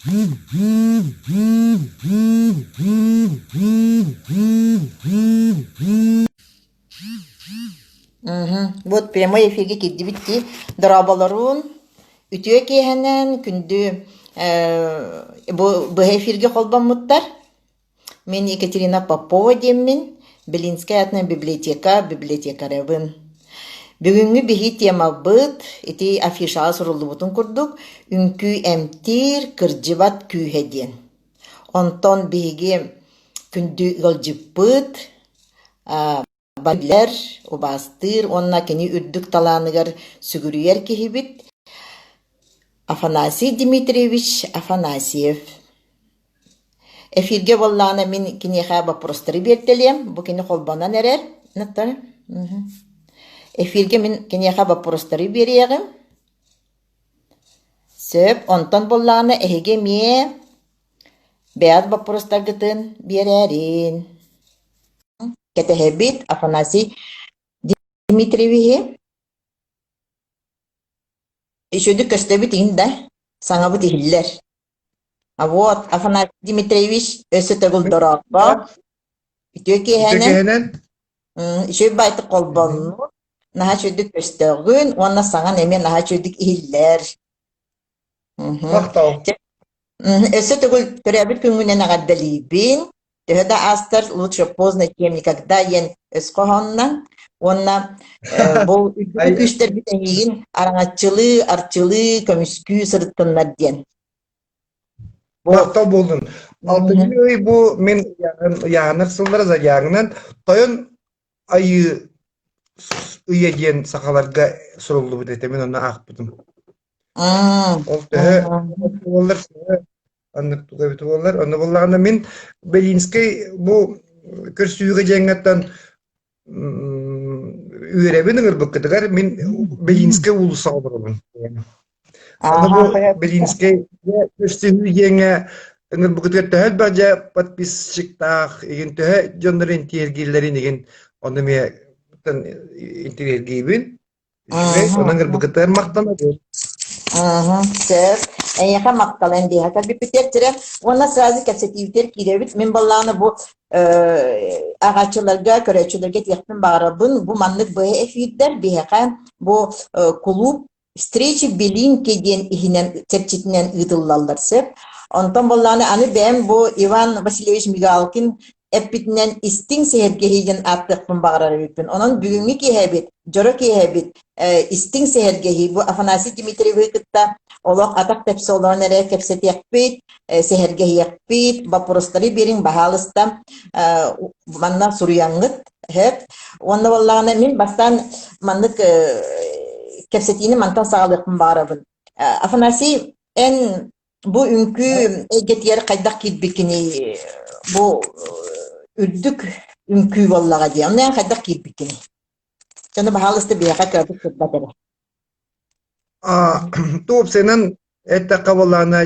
Вот прямой эфиргэ киирдибит дии. Дорооболорун, үтүө киэһэнэн күндү бу быһа эфиргэ холбоммуттар. Мин Екатерина Попова диэммин, Белинскэй аатынан библиотека библиотекарабын. Бүгүҥҥү биһи темабыт ити афишаҕа суруллубутун курдук үҥкүү эмтиир кырдьыбат күүһэ диэн. Онтон биһиги күндү ыалдьыппыт билэр, убаастыыр уонна кини үрдүк талааныгар сүгүрүйэр киһибит Афанасий Дмитриевич Афанасьев. Эфиргэ буоллаҕына мин киниэхэ боппуруостары биэртэлиэм, бу кини холбонон эрэр. Эфиргэ мин киниэхэ боппуруостары биэриэҕим. Сөп, онтон буоллаҕына эһиги эмиэ бэйэҕит боппуруостаргытын биэрээрин. Кэтэһэбит Афанасий Дмитриевиһи. Үчүгэйдик көстөбүт иһин да, саҥабыт иһиллэр. А вот, Афанасий Дмитриевич өссө төгүл дорообо. Үтүө Үтүө киэһэнэн, киэһэнэн. үчүгэй баайтык холбоннун, наһаа үчүгэйдик көстөҕүн уонна саҥан эмиэ наһаа үчүгэйдик иһиллэр. Махтал. Чэ, өссө төгүл төрөөбүт күҥҥүнэн эҕэрдэлиибин. Төһө да аастар лучше поздно, чем никогда диэн өс хоһоонунан уонна бу үрдүкү күүстэрбит эйигин араҥаччылыы, арчылыы, көмүскүү сырыттыннар диэн. Махтал буоллун. Алтынньы ый бу мин ыйаанар сыллара зодиагынан тойон айыы ыйа диэн сахаларга суруллубут этэ мин онно аахпытым. Ол төһө буоллар аннык туга эбит буоллар онно буоллаҕына мин Белинскэй бу көрсүһүүгэ дьиэҥҥэттэн үөрэбин ыҥырбыккытыгар мин Белинскэй уулуссаҕа олоробун. Аны бу Белинскэй көрсүһүү диэҥҥэ ыҥырбыккытыгар төһө элбэх дьэ подписчиктаах игин төһө дьоннор интиэргииллэрин игин ону эмиэ интириэргиибин. Үчүгэй, онон ыҥырбыккытыгар махтанабын. Сөп. Эйиэхэ махтал эн биһиэхэ кэлбиппитигэр тирэ уонна сразу кэпсэтиибитигэр киирэбит. Мин баллааны бу ааҕааччыларга, көрөөччүлэргэ этиэхпин баҕарабын. Бу маннык быһа эфирдэр биһиэхэ бу кулууп встречи Белинки диэн иһинэн чэрчитинэн ыытыллаллар сөп. Онтон буоллаҕына аны бэйэм бу Иван Васильевич Мигалкин эппитинэн истиҥ сэһэргэһии диэн ааттыахпын баҕарар эбиппин. Онон бүгүҥҥү киэһэбит, дьоро киэһэбит, истиҥ сэһэргэһии бу Афанасий Дмитриевиһы кытта олох атах тэпсэ олорон эрэ кэпсэтиэхпит, сэһэргэһиэхпит, боппуруостары биэриҥ баһаалыста манна суруйаҥҥыт сөп. Уонна буоллаҕына мин бастаан маннык кэпсэтиини мантан саҕалыахпын баҕарабын. Афанасий, эн бу үҥкүү эйгэтигэр хайдах киирбиккиний? Бу үрдүк үҥкүү буоллаҕа дии. Онно эн хайдах киирбиккиний? Дьону баһаалыста биһиэхэ кыратык сырдат эрэ. Туопсайынан эттэххэ буоллаҕына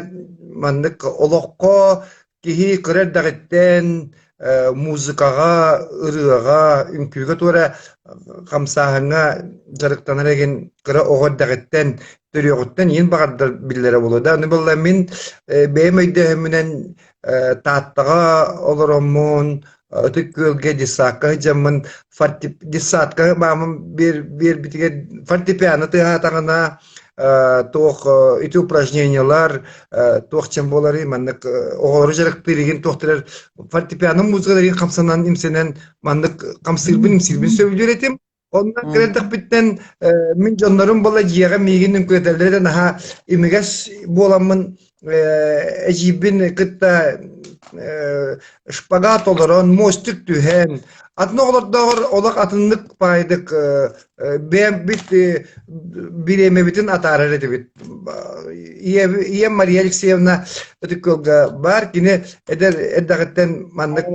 маннык олоххо киһи кыра эрдэҕиттэн музыкаҕа, ырыаҕа, үҥкүүгэ туора хамсааһыҥҥа дьарыктанар игин кыра оҕо эрдэҕиттэн төрүөҕүттэн иин баҕардар биллэрэ буолуо да. Аны буолла мин бэйэм өйдөөһүммүнэн Тааттаҕа олороммун Ытык Күөлгэ детсадка сылдьаммын детсадка маамам биэрбитигэр фортепиано тыаһаатаҕына туох ити упражнениялар туох чем буоларый маннык оҕолору дьарыктыыр игин туохтарар фортепиано музыкаларын хамсанан имсэнэн маннык хамсыырбын имсиирбин сөбүлүүр этим. Онно кэлэрдэхпиттэн мин дьоннорум буола дьиэҕэ миигин үҥкүлэтэллэрэ да наһаа имигэс буоламмын эдьиийбин кытта шпагат олорон, мостик түһэн, атын оҕолордооҕор олох атыннык баайдык бэйэбит бириэмэбитин атаарар этибит. Ийэм Мария Алексеевна Ытык Күөлгэ баар, кини эдэр эрдэҕиттэн маннык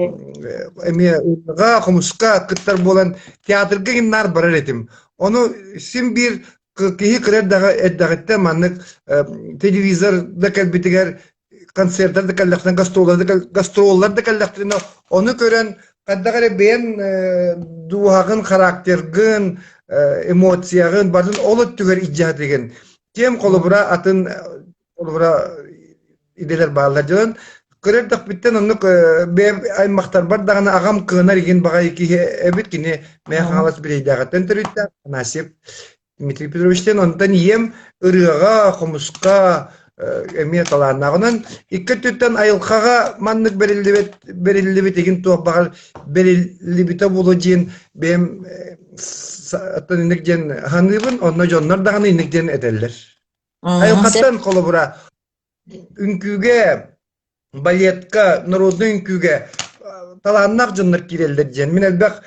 эмиэ ырыаҕа, хомуска кыттар буолан театрга гимнаар барар этим. Ону син биир киһи кыра эрдэҕиттэн маннык телевизор да кэлбитигэр концерттар да кэллэхтэринэ гастроллар да кэллэхтэринэ ону көрөн хайдах эрэ бэйэн дууһаҕын характергын эмоцияҕын барын ол өттүгэр илдьэ сатыыгын. Тем холобура атын холобура. идэлэр бааллар. Дьон кыра эрдэхпиттэн оннук бэйэм аймахтарбар даҕаны аҕам кыанар игин баҕайы киһи эбит. Кини Мэҥэ Хаҥалас Бүлэйдээҕиттэн төрүттээх Афанасьев Дмитрий Петровичтан онтон ийэм ырыаҕа, хомуска эмиэ талааннаах. Онон икки өттүттэн айылҕаҕа маннык бэриллибит бэриллибит игин туох баҕар бэриллибитэ буолуо диэн бэйэм оттон инник диэн саныыбын, онно дьоннор даҕаны инник диэн этэллэр. Айылҕаттан холобура үҥкүүгэ балетка, народнай үҥкүүгэ талааннаах дьоннор киирэллэр диэн. Мин элбэх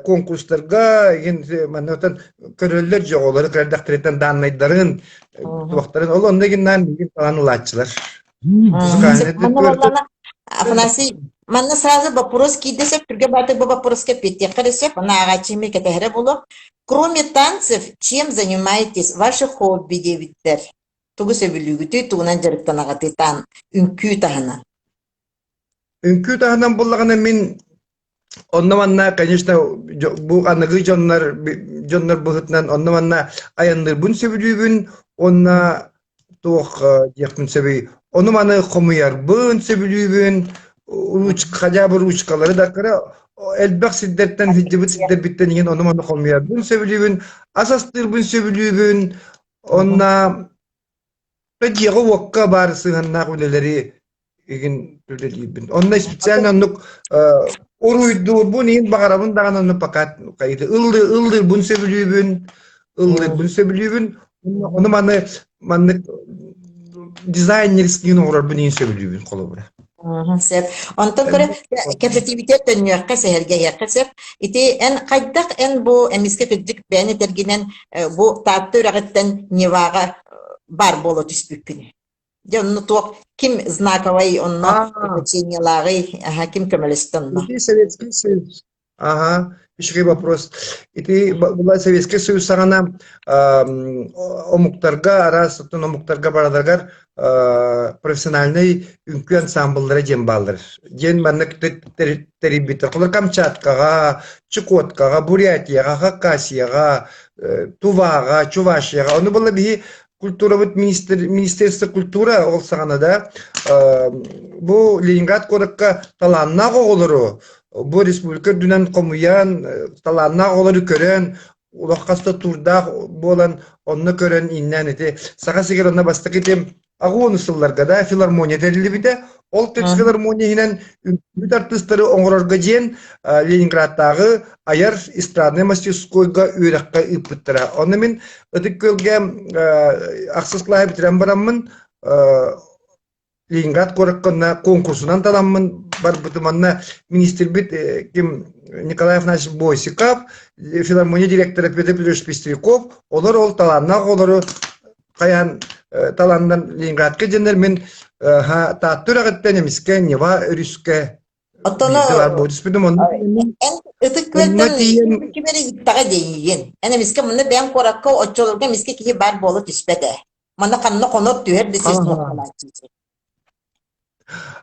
конкурстарга игин маннатан көрөллөр дьоҕолору көрдөхтөрүттэн дааннайдарын туохтарын ол онно игиннаан миигин талаан ылааччылар. Афанасий, манна сразу вопрос киирдэ сөп, түргэн баатык бу вопроска эппиэттиэххэ эрэ сөп, аны ааҕааччы эмиэ кэтэһэрэ буолуо. Кроме танцев, чем занимаетесь? Ваше хобби диэбиттэр. Тугу сөбүлүүгүтүй, тугунан дьарыктанаҕытый таан үҥкүү таһынан? Үҥкүү таһынан буллаҕына мин онно-манна, конечно, бу аныгы дьоннор дьоннор быһыытынан онно-манна айанныырбын сөбүлүүбүн уонна туох диэхпин сөбүй ону-маны хомуйарбын сөбүлүүбүн хотя бы ручкалары да кыра элбэх сирдэртэн сылдьыбыт сирдэрбиттэн иһин ону-маны хомуйарбын сөбүлүүбүн ас астыырбын сөбүлүүбүн Онно дьиэҕэ-уокка баар сыһыаннаах үлэлэри игин үлэлиибин. Онно специально оннук уруйдуурбун иһин баҕарабын даҕаны онно пока ыллыырбын сөбүлүүбүн, ыллыырбын сөбүлүүбүн. Ону маны маннык дизайнерскийин оҥорорбун иһин сөбүлүүбүн холобура. Сөп. Онтон көрө кэпсэтиибитигэр төннүөххэ, сэһэргэһиэххэ сөп. Ити эн хайдах эн бу эмискэ кырдьык бэйэн этэргинэн бу Таатта үрэҕиттэн Неваҕа баар буола түспүккүн. Дьэ онно туох ким знаковай онно значениелааҕый, ким көмөлөстө онно? Ити Советский Союз Ага, үчүгэй вопрос. Ити была Советский Союз саҕана омуктарга, араас оттон омуктарга бараларыгар профессиональнай үҥкүү ансамбллара диэн бааллар. Диэн маннык тэрийбиттэр. Холор Камчаткаҕа, Чукоткаҕа, Бурятияҕа, Хакасияҕа, Туваҕа, Чувашияҕа. Ону была биһи культурабыт министр, министерство культура ол саҕана да бу Ленинград куоракка талааннаах оҕолору бу республика үрдүнэн хомуйан, талааннаах оҕолору көрөн, улах хаста туурдаах буолан, онно көрөн иннээн ити Саха сиригэр онно бастакы ити аҕуону сылларга да филармония тэриллибитэ. Ол филармония иһинэн үҥкүүт артыыстары оҥорорго диэн Ленинградтааҕы айар эстраднай мастерскойга үөрэххэ ыыппыттара. Онно мин Ытык Күөлгэ ахсыс кылааһы бүтэрэн бараммын Ленинград куоракка онно конкурсунан таламмын барбытым. Онно министрбит ким Николай Афанасьевич Босиков, филармония директора Петр Петрович Пестряков, олор ол талааннаах оҕолору хайаан талааннан Ленинградка дьэннэр мин Таатта үрэҕиттэн эмискэ Нева өрүскэ Оттон эн Ытык Күөлтэн ким эрэ ыыттаҕа диэйигин. Эн эмискэ мунна бэйэҥ куоракка оччолорго эмискэ киһи баар буола түспэт ээ. Манна ханна хонор түһэр да сир суох буолааччы.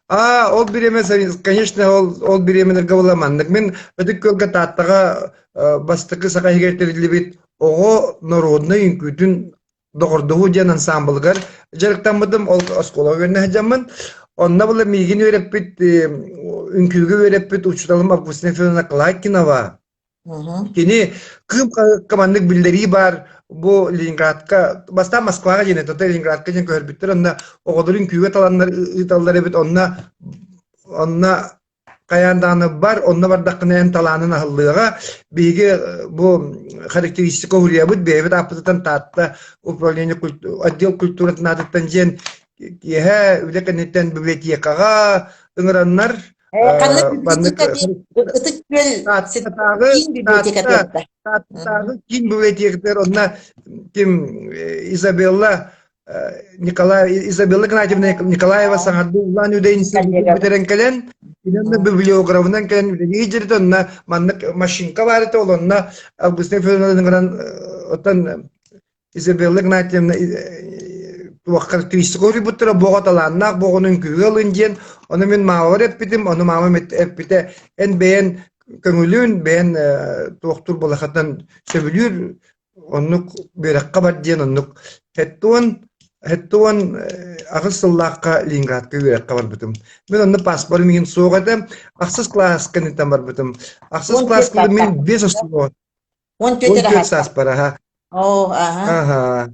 А, ол бириэмэ, конечно, ол, ол бириэмэлэргэ була маннык. Мин Ытык Күөлгэ Тааттаҕа бастакы саха иһигэр тэриллибит оҕо народнай үҥкүүтүн доҕордоһуу диэн ансаамбылыгар дьарыктаммытым, ол оскуолаҕа үөрэнэ сылдьаммын. Онно була миигин үөрэппит, үҥкүүгэ үөрэппит учууталым Августина Федоровна Клайкинова Кини Кыым хаһыакка маннык биллэрии баар бу Ленинградка, бастаан Москваҕа диэн этэ, Ленинградка диэн көһөрбүттэр, онно оҕолорун үҥкүүгэ таланнар ыыталлар эбит, онно онно хайаан даҕаны бар, онно бардаххына эн талаанын аһыллыаҕа. Биһиги бу характеристика уһуруйабыт, бэйэбит ааппытыттан Таатта управление отдел культуратын аатыттан диэн киэһэ үлэ кэнниттэн библиотекаҕа ыҥыраннар Ханна библиотека Ытык Күөл киин библиотекатыгар. Тааттатааҕы киин библиотекатыгар онно ким Изабелла Николай Изабелла Игнатьевна Николаева саҥардыы Улаан Удэ институтун бүтэрэн кэлэн иннэ библиографынан кэлэн үлэлии дьирит онно маннык машинка баар этэ ол онно Августина Федоровна ыҥыран оттон Изабелла Игнатьевна туох характеристика уруйбуттара буоҕа талааннаах буоҕун үҥкүүгэ ылын диэн ону мин маамабар эппитим ону маамам эппитэ эн бэйэн көҥүлүн бэйэн туохтуур балахатан сөбүлүүр оннук үөрэххэ бар диэн оннук хэттуон. 78 сыллаахха Ленинградка үөрэххэ барбытым. Мин онно паспорым иһин суох этэ. Ахсыс кылаас кэнниттэн барбытым. Ахсыс 14 кылааска мин саастаах. 5 оскуола 14 эрэ 14 саастаах. сааспар аха. Оо, аха. Аха.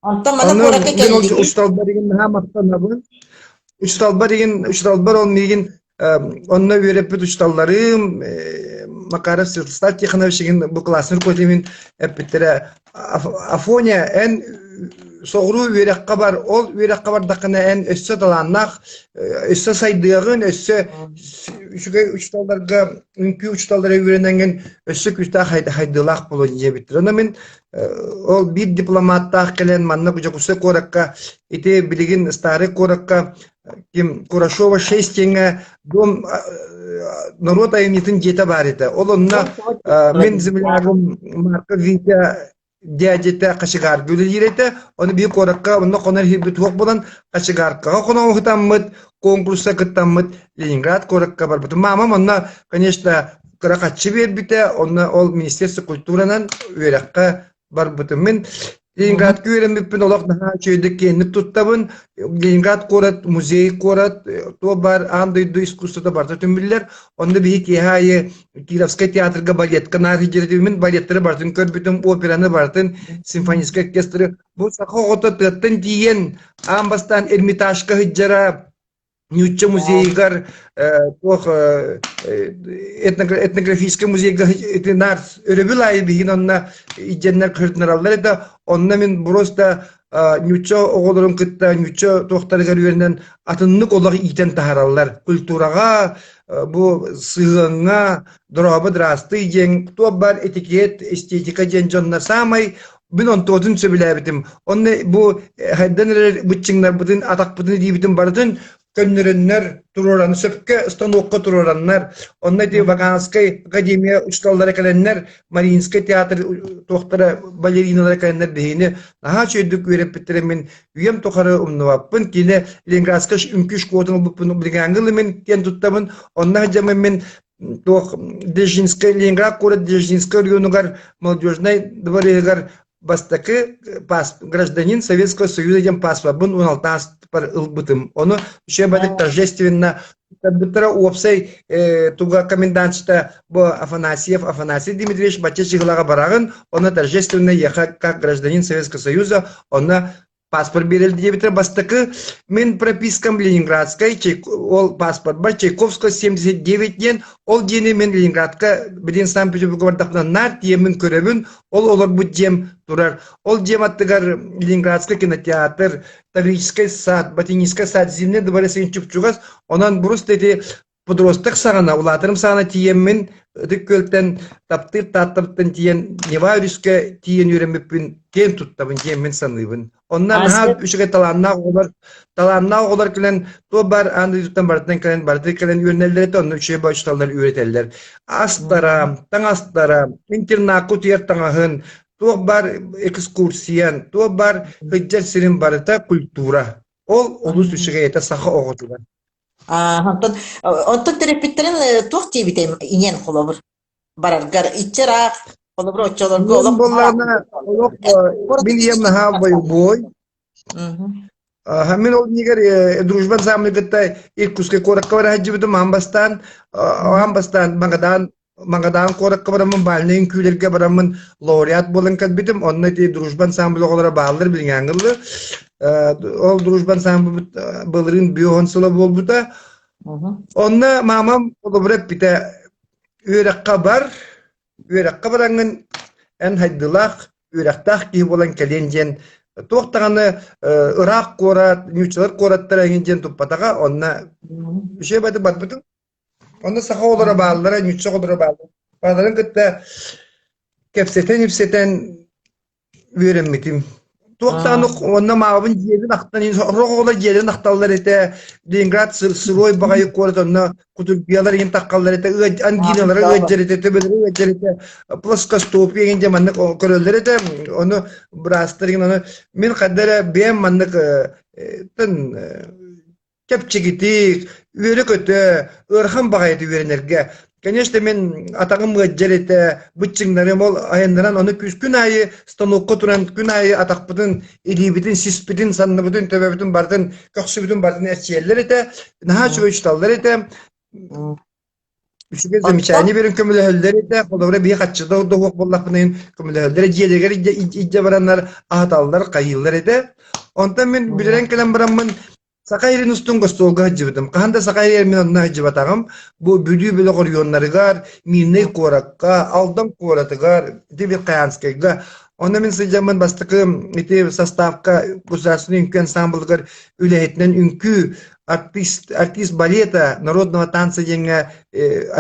Онтон маны Ону куоракка мин ол кэллигит? учууталбар игин наһаа махтанабын. Учууталбар игин учууталбар ол миигин онно үөрэппит учууталларым Макаров Святослав Тихонович игин бу классный руководитель эппиттэрэ Афоня эн соҕуруу үөрэххэ бар ол үөрэххэ бардаххына эн өссө талааннаах өссө сайдыаҕын өссө үчүгэй учууталларга үҥкүү учууталлара үөрэнэҥҥин өссө күүстээх хайдыылаах буолуо диэбиттэр онно мин Ол биир дипломаттаах кэлэн манна Дьокуускай куоракка ити билигин старый куоракка ким Курашова 6 диэҥҥэ дом норуот айымньытын дьиэтэ баар этэ. Ол онно мин землягым Марко Витя дядята Хачыгаарга үлэлиир этэ. Ону биир куоракка онно хонор иһирбит суох буолан Хачыгааркаҕа хоноһутаммыт, конкурска кыттаммыт Ленинград куоракка барбытым. Мамам онно, конечно, кыра хаччы биэрбитэ, онно ол Министерство культуранан үөрэххэ барбытым. Мин Ленинградка үөрэммиппин олох наһаа үчүгэйдик киэҥник туттабын. Ленинград куорат, музей куорат, туох баар аан дойду искусствота барыта түмүллэр. Онно биһи киэһэ аайы Кировскай театрга балетка наар сылдьар Мин балеттары барытын көрбүтүм, операны барытын, симфоническай оркестры. Бу саха оҕото тыаттан тиийэн, аан бастаан Эрмитажка сылдьара, Ньучча музейыгар туох этнографическай музейга ити наар өрөбүл аайы биһигин онно идьэннэр кыртынараллар этэ. Онно мин просто ньучча оҕолорун кытта ньучча туохтарыгар үөрэнэн атыннык олох иитэн таһаараллар. Культураҕа, бу сыһыаҥҥа, дорообо драастый диэн туох баар этикет, эстетика диэн дьонно саамай Мин онтуотун сөбүлээбитим. Онно бу хайдан эрэр быччыҥнарбытын, атахпытын, илиибитин барытын көннөрөннөр, туруоран, сөпкө станокка туруораннар, онно ити Ваганскай академия учууталлара кэлэннэр, Мариинскай театр туохтара балериналара кэлэннэр биһигини наһаа үчүгэйдик үөрэппиттэрэ мин үйэм тухары умнубаппын. Кини Ленинградскай үҥкүү школатын ылбыппын билиҥҥээҥҥи ылы мин киэн туттабын. Онно сылдьаммын мин туох Дзержинскэй Ленинград куорат Дзержинскэй оройуонугар молодежнай дворегар бастакы гражданин Советского Союза диэн паспорбун 16 ылбытым. Ону үчүгэй торжественно туттарбыттара уопсай туга комендантчыта бу Афанасьев Афанасий Дмитриевич бачча чыгылаҕа бараҕын, онно торжественно еха как гражданин Советского Союза, онно паспорт биэрэл диэбитэ бастакы мин пропискам Ленинградскай ол паспорт Чайковского 79 диэн ол дьиэни мин Ленинградка билин Санкт-Петербурга бардахпына наар тиийэммин көрөбүн ол олорбут дьиэм турар ол дьиэм аттыгар Ленинградский кинотеатр Таврический сад Ботанический сад Зимний дворец чуп-чугас онон просто ити Подросток саҕана, улаатарым саҕана тиийэммин, Ытык Күөлтэн таптыыр Тааттабыттан тиийэн Нева өрүскэ тиийэн үөрэммиппин киэн туттабын диэммин саныыбын. Онно наһаа үчүгэй талааннаах оҕолор, талааннаах оҕолор кэлэн туох баар аан дойдуттан барытынан кэлэн, барыта кэлэн үөрэнэллэр этэ, онно үчүгэй баҕайы үөрэтэллэр. Астара, таҥастара, интернакка утуйар таҥаһын, туох баар экскурсиян, туох баар сылдьар сирин барыта культура. Ол олус үчүгэй этэ саха оҕотугар. Онтон онтон төрөппүттэрин туох диэбитэй ийэн холобур бараргар иччи ыраах холобур оччолорго Ийэм олох буоллаҕына олох мин ийэм наһаа бойобуой. Мин ол иннигэр Дружба ансамблы кытта Иркутскай куоракка бара сылдьыбытым аан бастаан аан бастаан Магадан Магадан куоракка бараммын бальнай үҥкүүлэргэ бараммын лауреат буолан кэлбитим. Онно ити Дружба ансамбль оҕолоро бааллар билиҥҥээҥҥи дылы. Ол Дружба ансамблбыт былырыын бүө сыла буолбута. Онно маамам холобура эппитэ үөрэххэ бар, үөрэххэ бараҥҥын эн хайдылаах, үөрэхтээх киһи буолан кэлиэн диэн туох даҕаны ыраах куорат, ньууччалар куораттара эҥин диэн туппатаҕа. Онно үчүгэй барбытым. Онно саха оҕолоро бааллара, ньучча оҕолоро бааллара. Баалларын кытта кэпсэтэн-ипсэтэн үөрэммитим. Туох даҕаны онно маабын дьиэбин ахтан, сорох оҕолор дьиэлэрин ахталлар этэ. Ленинград сырой баҕайы куорат онно кутургуйалар иһин таххаллар этэ, ангиналара ыалдьар этэ, төбөлөрө ыалдьар этэ, плоскостопие иһин дьэ маннык көрөллөр этэ. Ону быраастар иһин ону мин хайда эрэ бэйэм маннык чэпчэкитик, үөрэ-көтө, ыарахан баҕайытык үөрэнэргэ. Конечно, мин атаҕым ыалдьар этэ, быччыҥнарым ол айаннаран ону күс күн аайы станокка туран күн аайы атахпытын, илиибитин, сиспитин, санныбытын, төбөбүтүн барытын, көхсүбүтүн барытын эрчийэллэр этэ. Наһаа үчүгэй учууталлар этэ. Үчүгэй замечание берин көмөлөһөллөр этэ. Холобура биһи хаччыда да суох буоллахпына көмөлөһөллөр, дьиэлэригэр илдьэ бараннар аһаталлар, хайыыллар этэ. Онтон мин билэрэн кэлэн бараммын Саха сирин устун гостуолга сылдьыбытым. Хаһан да Саха сиригэр мин онно сылдьыбатаҕым. Бу Бүлүү бөлөх оройуоннарыгар, Мирнэй куоракка, Алдан куоратыгар, ити Верхоянскайга. Онно мин сылдьаммын бастакы ити составка государственный үҥкүү ансамблыгар үлэһитинэн үҥкүү артист, артист балета народного танца диэҥҥэ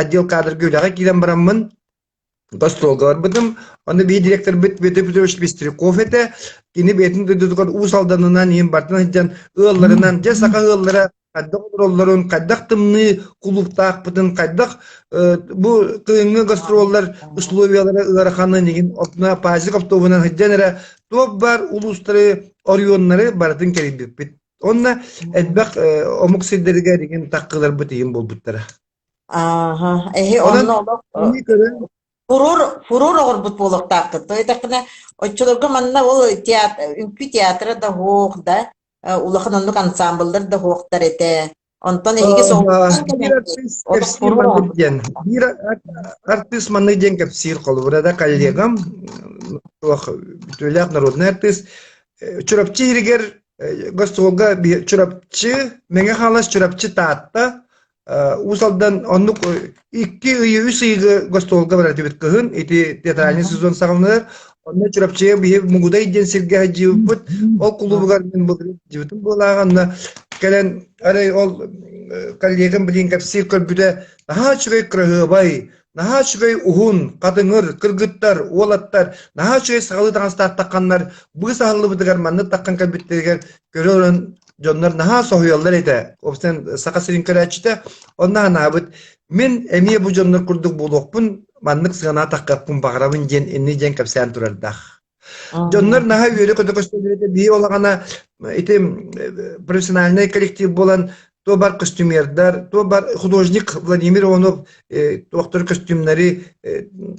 отдел кадрга үлэҕэ киирэн бараммын Гастролга барбытым. Онно биһи директорбыт Петр Петрович Пестряков этэ. Кини бэйэтин дойдутугар Уус Алданынан иһин бартан сылдьан ыалларынан, дьэ саха ыаллара хайдах олороллорун, хайдах тымныы кулууптаахпытын, хайдах бу кыһыҥҥы гастроллар условиялара ыараханын иһин отуна пазик автобуһунан сылдьан эрэ туох баар улуустары, оройуоннары барытын кэрийбиппит. Онно элбэх омук сирдэригэр иһин таккыларбыт иһин буолбуттара. Ааһа, эһи Онон онно олох ини көрөн фурор фурор оҕорбут буолуохтааххыт. Тоҕо диэтэххинэ, оччолорго манна ол театр, үҥкүү театра да суох да, улахан оннук ансамбллар да суохтар этэ. Онтон эһиги соҕурууттан биир кэлэҥҥит артыыс олох кэпсиир фурор маннык оҕорбут диэн, буолуохтаах. биир артыыс маннык диэн кэпсиир холобура да коллегам туох бүтүөлээх народнай артыыс Чурапчы иһигэр гостуолга Чурапчы, Мэҥэ Хаҥалас, Чурапчы, Таатта Уус Алдан оннук икки ыйы, үс ыйга гостуолга барар этибит кыһын. Ити театральный сезон саҕаланар. Онно Чурапчыга биһи Мугудай диэн сиргэ сылдьыбыппыт. Ол кулуубугар мин былырыын сылдьыбытым буолааҕа. Онно кэлэн арай ол коллегам билигин кэпсиир көрбүтэ наһаа үчүгэй кыраһыабай, наһаа үчүгэй уһун, хатыҥыр, кыргыттар, уолаттар наһаа үчүгэй сахалыы таҥастаах тахханнар быыс аһыллыбытыгар маннык таххан кэлбиттэригэр көрө олорон дьоннор наһаа соһуйаллар этэ. Уопсайынан Саха сирин көрөөччүтэ. Онно анаабыт мин эмиэ бу дьоннор курдук буолуохпун, маннык сыана таххыахпын баҕарабын диэн инни диэн кэпсээн турардаах. Дьоннор наһаа үөрэ-көтө көстөллөр этэ. Биһи олаҕана ити профессиональный коллектив буолан то бар костюмердар, то бар художник Владимир Иванов туохтар костюмнары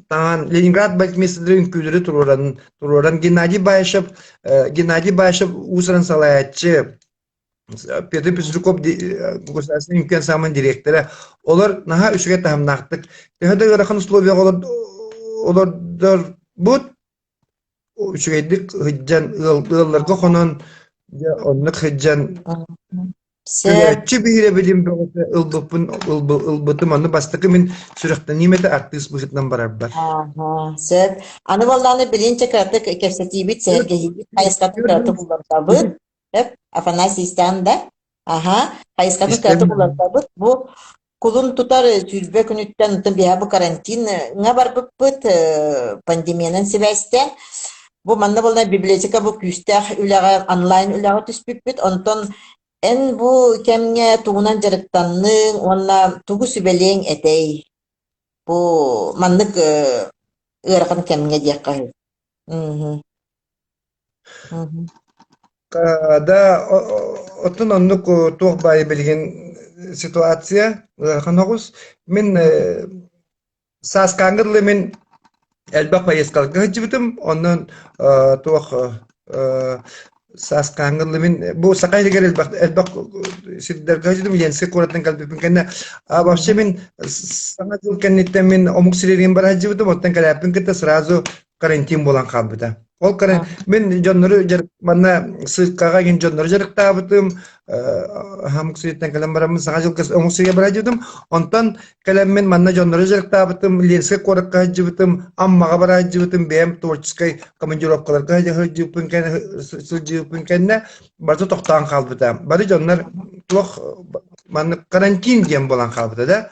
таҥан Ленинград балетмейстердары үҥкүүлэри туруоран туруоран Геннадий Баишев Геннадий Баишев уусуран салайааччы Петр Пестряков государственный үҥкүү ансамблын дириэктэрэ олор наһаа үчүгэй таһымнаахтык төһө да ыарахан условияҕа олордорбут үчүгэйдик сылдьан ыалларга хонон дьэ оннук сылдьан Сөп. көрөөччү биһирэбилин бөҕөтө ылбыппын ылбытым ону бастакы мин сүрэхтэниим этэ артыыс быһыытынан барарбар Ааһа, сөп. Аны буоллаҕына билигин чэ кыратык кэпсэтиибит, сэһэргэһиибит хайысхатын кыратык уларытабыт. Сөп. Афанасий истэҕин да? Аһа, хайысхатын Истэбин кыратык уларытабыт. Бу кулун тутар 20 күнүттэн онтон биһа бу карантиҥҥа барбыппыт, пандемиянан сибээстээн. Бу манна буолла библиотека бу күүстээх үлэҕэ, онлайн үлэҕэ түспүппүт. Онтон эн бу кэмҥэ тугунан дьарыктанныҥ уонна тугу сүбэлиэҥ этэй? Бу маннык ыарахан кэмҥэ диэххэ үһү. Мгм. Мгм. Да, оттон оннук туох баайы билигин ситуация ыарахан оҕус. Мин сааскааҥҥа дылы мин элбэх поездкаларга сылдьыбытым. Онон туох сааскааҥҥа дылы мин бу Саха сиригэр элбэх элбэх сирдэргэ сылдьыбытым. Ленскэй куораттан кэлбиппин кэннэ а вообще мин Саҥа дьыл кэнниттэн мин омук сиригин бара сылдьыбытым. Оттон кэлээппин кытта сразу карантин буолан хаалбыта. Ол каран мин дьоннору манна ссылкаҕа игин дьоннору дьарыктаабытым, омук сириттэн кэлэн бараммын саҥа дьылга омук сиригэр бара сылдьыбытым. Онтон кэлэммин манна дьоннору дьарыктаабытым, Ленскэй куоракка сылдьыбытым, Аммаҕа бара сылдьыбытым, бэйэм творческай командировкаларга сылдьыбыппын сылдьыбыппын кэннэ барыта тохтоон хаалбыта. Бары дьоннор туох маннык карантин диэн буолан хаалбыта да.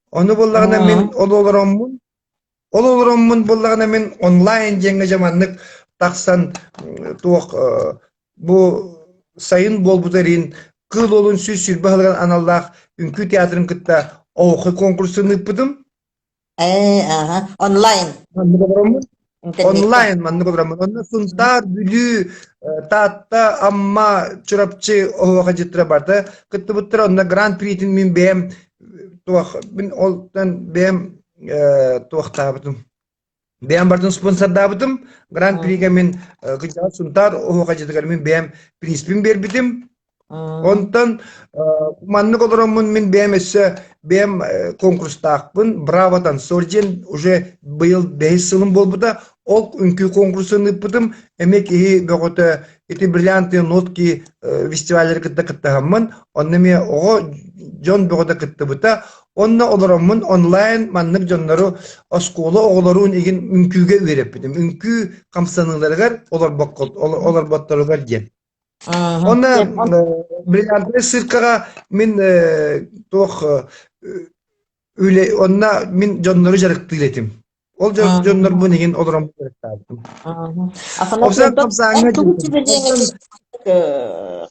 Ону буоллаҕына мин ол олороммун Ол олороммун буоллаҕына мин онлайн диэҥҥэ дьэ маннык тахсан туох бу сайын буолбута иһин Кыыл Уолун 120 сылыгар аналлаах үҥкүү театрын кытта оһуохай конкурсун ыыппытым. Ээ, аха, онлайн. Маннык олороммун. Интернетте. Онлайн маннык олороммун. Онно Сунтаар, Бүлүү, Таатта, Амма, Чурапчы оһуохайдьыттара барыта кыттыбыттара. Онно гран-притин мин бэйэм туох мин олтан бэйэм. туохтаабытым. Бэйэм бардын спонсордаабытым. Гран-прига мин кырдьаҕас Сунтаар оһуохайдьытыгар мин бэйэм приспин биэрбитим. Онтон маннык олороммун мин бэйэм өссө бэйэм конкурстаахпын. Браво танцор диэн уже быйыл бэһис сылым буолбута. Ол үҥкүү конкурсун ыыппытым. Эмиэ киһи бөҕөтө ити бриллиантые нотки фестиваллары кытта кыттыһаммын, онно эмиэ оҕо дьон бөҕөтө кыттыбыта. Онно олороммун онлайн маннык дьоннору оскуола оҕолорун игин үҥкүүгэ үөрэппитим. Үҥкүү хамсаныыларыгар олорботторугар диэн. Онно бриллиантовай циркаҕа мин туох үлэ онно мин дьоннору дьарыктыыр этим. Ол дьоннорбун игин олорон дьарыктаабытым. Афанасий, эн тугу сүбэлиэҥ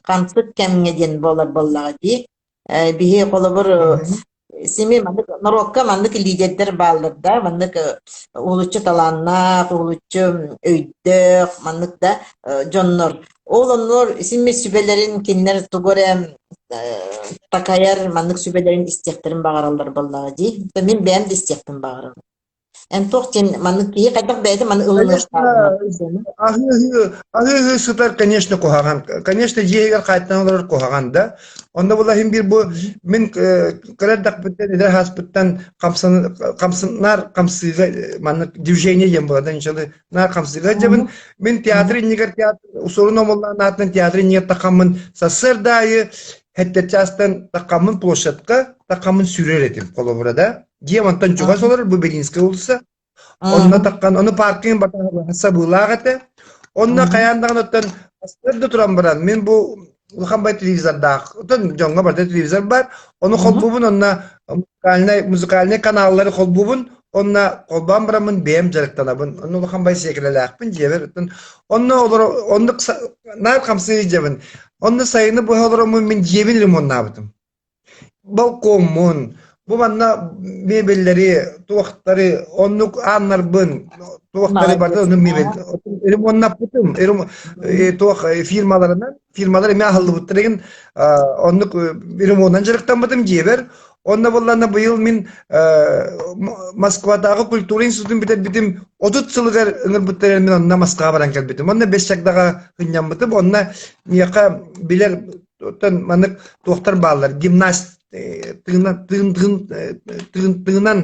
хамсык кэмҥэ диэн буолар буоллаҕа дии. Биһи холобур Сими маннык норуокка маннык лидердэр бааллар да, маннык уһулуччу талааннаах, уһулуччу өйдөөх маннык да дьоннор. Ол оннор сими сүбэлэрин кинилэр тугу эрэ такайар маннык сүбэлэрин истиэхтэрин баҕараллар буоллаҕа дии. Мин бэйэм да истиэхпин баҕарабын. Эн туох диэн маннык киһи хайдах бэйэтэ маны Конечно, ылыныахтааҕын аһыы-аһыы сытар, конечно, куһаҕан. Конечно, дьиэ иһигэр хаайтан олорор куһаҕан да. Онно була иһин биир бу мин кыра эрдэхпиттэн, эдэр сааспыттан хамсанар хамсыыга маннык движение диэн буолар да ничего наар хамсыыга дьабын. Мин театр иннигэр театр Усурун Омуллаан аатынан театр иннигэр тахаммын сарсыарда аайы хэттэ чаастан тахаммын площадка тахаммын сүүрэр этим холобура да. Дьиэм онтон чугас олорор, бу Белинская уулусса. Онно таххан, ону паркинг батаһа сабыылаах этэ. Онно хайаан даҕаны оттон да туран баран, мин бу улахан бай телевизордаах, оттон дьоҥҥо барыта телевизор бар, ону холбуубун, онно музыкальнай, музыкальнай каналлары холбуубун, онно холбоон бараммын бэйэм дьарыктанабын. Онно улахан бай сиэкилэлээхпин дьиэбэр, оттон онно олоро, оннук наар хамсыы дьэбин. Онно сайыны быһа олороммун мин дьиэбин ремоннаабытым. Балкоммун, бу манна мебеллэри, туохтары, оннук ааннарбын, туохтары барытын онну мебель ремоннаппытым. Туох фирмаларынан, фирмалар эмиэ аһыллыбыттар игин оннук ремонунан дьарыктаммытым дьиэбэр. Онно буоллаҕына быйыл мин Москватааҕы культура институтун бүтэрбитим 30 сылыгар ыҥырбыттар мин онно Москваҕа баран кэлбитим. Онно бэс чагдаҕа сынньаммытым. Онно миэхэ билэр Оттон маннык туохтар бааллар гимнаст тыынан тыын тыын тыын тыынан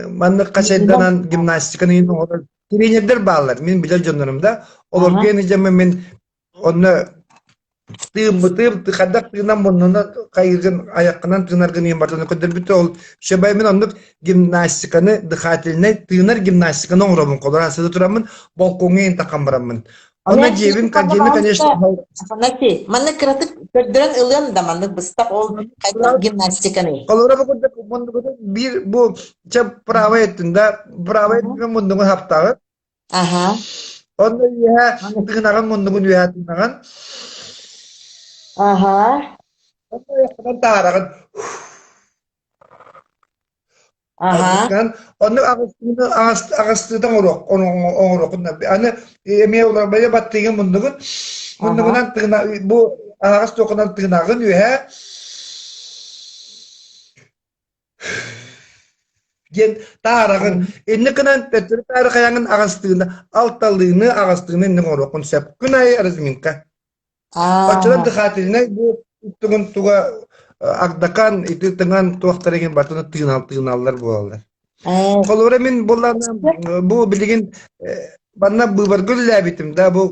маннык хачайданан гимнастиканы оҥорор тренердэр бааллар мин билэр дьоннорум да олорго дьэммин мин онно тыыммытым хайдах тыынан муннунан хайыгын айаххынан тыынаргын иһин барытын көрдөрбүтэ ол шебай мин оннук гимнастиканы дыхательнай тыынар гимнастиканы оҥоробун холоро сыта тураммын балкоҥҥа иһин таххан бараммын Онно дьиэбин, дьиэни, конечно, Афанасий, маннык кыратык көрдөрөн ылыам да маннык быстах ол хайдах гимнастиканы. Холобура бу курдук муннугутун биир бу чэ правай өттүн да правай өттүн муннугун хаптаҕын. Аха. Онно үөһэ тыынаҕын муннугун үөһэ тыынаҕын. Аха. Онно айаххынан таһаараҕын. Аха. Оннук аҕыстыыны аҕыстыыта оҥоруох оҥоруоххун аны эмиэ уларбайа баттыыгын муннугун муннугунан тыына бу аһаҕас туохунан тыынаҕын үөһэ диэн таараҕын инник гынан төттөрү таары хайаҥын аҕастыыны алталыыны аҕастыыны инник оҥоруоххун сөп күн аайы разминка Оччолор дыхательнай бу тугун туга агдакан ити тыҥан туохтар игин бартыны тыынал тыыналлар буолаллар. Холобура мин буллаана бу билигин манна быыбарга үлэлээбитим да бу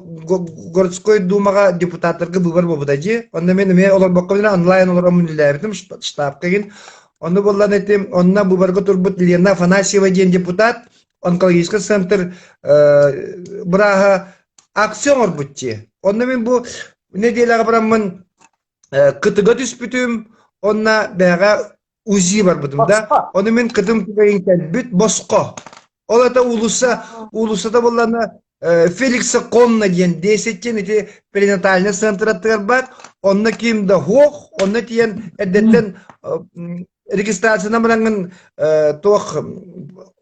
городской думаҕа депутаттарга быыбар буолбута дии. Онно мин эмиэ олорбокко онлайн олороммун үлэлээбитим штабка игин. Онно буллан этим онно быыбарга турбут Лена Афанасьева диэн депутат онкологический центр бырааһа акция оҥорбут дии. Онно мин бу нэдиэлэҕэ бараммын кытыга түспүтүм, онно бэҕэ УЗИ барбытым да. Ону мин кытым түгэйин кэлбит босхо. Ол это уулусса, уулуссата буллана Феликса Конна диэн 10 диэн ити перинатальный центр аттыгар бар. Онно ким да хуох, онно тиийэн эрдэттэн регистрациянан бараҥҥын туох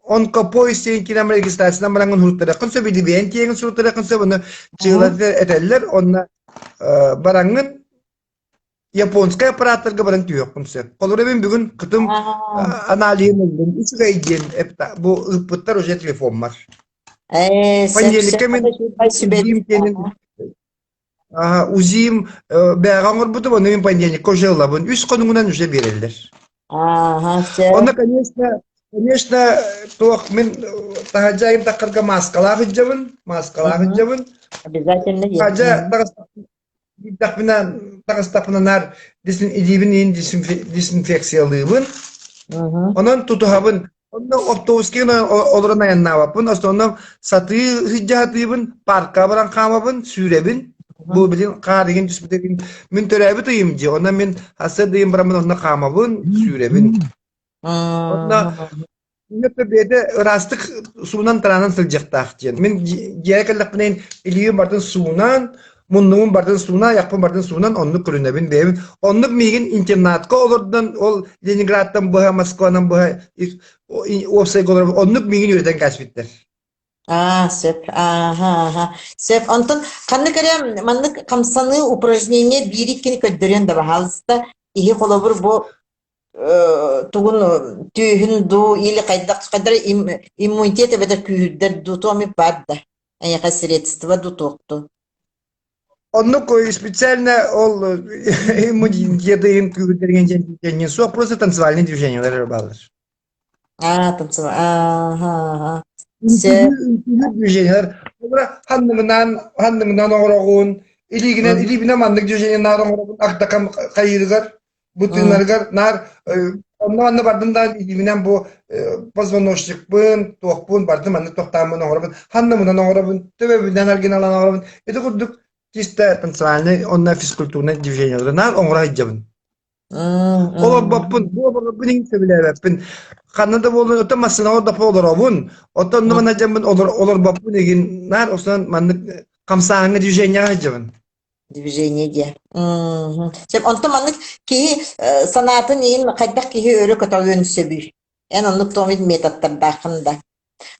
онкопоезд диэн киинэн регистрациянан бараҥҥын суруттарыаххын сөп илибиэн тиэҥин суруттарыаххын сөп ону чыылаты этэллэр онно бараҥҥын. японскай аппарааттарга баран түһүөххүн сөп. Холобура мин бүгүн кытым аналиһын ыллым. Үчүгэй диэн бу ыыппыттар уже телефоммар. Сөп Понедельникка мин УЗИм диэнин УЗИм бээҕэ оҥорбутум, ону мин понедельникка уже ылабын. Үс хонугунан уже биэрэллэр. Онно, конечно, конечно, туох мин таһырдьа айым таххарга мааскалаах илдьэбин, мааскалаах илдьэбин. Обязательно Хадьа Диэтэхпинэ, таҕыстахпына наар илиибин иин дезинфекциялыыбын. Онон тутуһабын. Онно автобуска олорон айаннаабаппын. Основном сатыы сылдьаһатыыбын, парка баран хаамабын, сүүрэбин. Бу билин хаар игин түспүтэгин мин төрөөбүт ыйым дии. Онно мин хасыа ыйым бараммын онно хаамабын, сүүрэбин. Онно Инньэ бэйэтэ ыраастык суунан-тараанан сылдьыахтаах диэн. Мин дьиэҕэ кэллэхпинэ илиибин барытын суунан, муннубун барытын суунан, айахпын барытын суунан оннук көрүнэбин бэйэбин. Оннук миигин интернатка олордон, ол Ленинградтан быһа, Москванан быһа уопсайга олорон оннук миигин үөрэтэн кээспиттэр. Аа, сөп. Ааха, ааха. Сөп. Онтон ханнык эрэ маннык хамсаныы упражнение биир-иккини көрдөрүөн да баһаалыста. Киһи холобур бу тугун түөһүн дуу или хайдах хайдах иммунитет эбэтэр күүһүрдэр дуу туох эмит баар да эйиэхэ средство дуу туох дуу Оннук специально ол иммунитетын күүһүрдэрген диэн суох просто танцевальные движениялар бааллар. Аа, танцевать. Ааха, Сөп. Движениялар. Ханныгынан ханныгынан оҥороҕун, илиигинэн илиибинэн маннык движениялар оҥоробун агдакам хайыырыгар Бу тыынарыгар наар онно онно бардым да илиибинэн бу позвоночникпын, туохпун бардым маннык тохтооммун оҥоробун, ханнымынан оҥоробун, төбөбүнэн аргыналаан оҥоробун. Ити курдук чисто танцевальный уонна физкультурный движениелары наар оҥоро сылдьабын. Олорбоппун, бу олорорбун иһин сөбүлээбэппин. Ханна да буоллун, оттон массыынаҕа олордохпо олоробун, оттон онно манна дьаммын олорбоппун игин наар осунан маннык хамсааһыҥҥа движениеҕа сылдьабын. Движение диэ. Сөп. Онтон маннык киһи санаатын иһин хайдах киһи өрө көтөҕүөн сөбүй? Эн оннук туох методтардааххын да.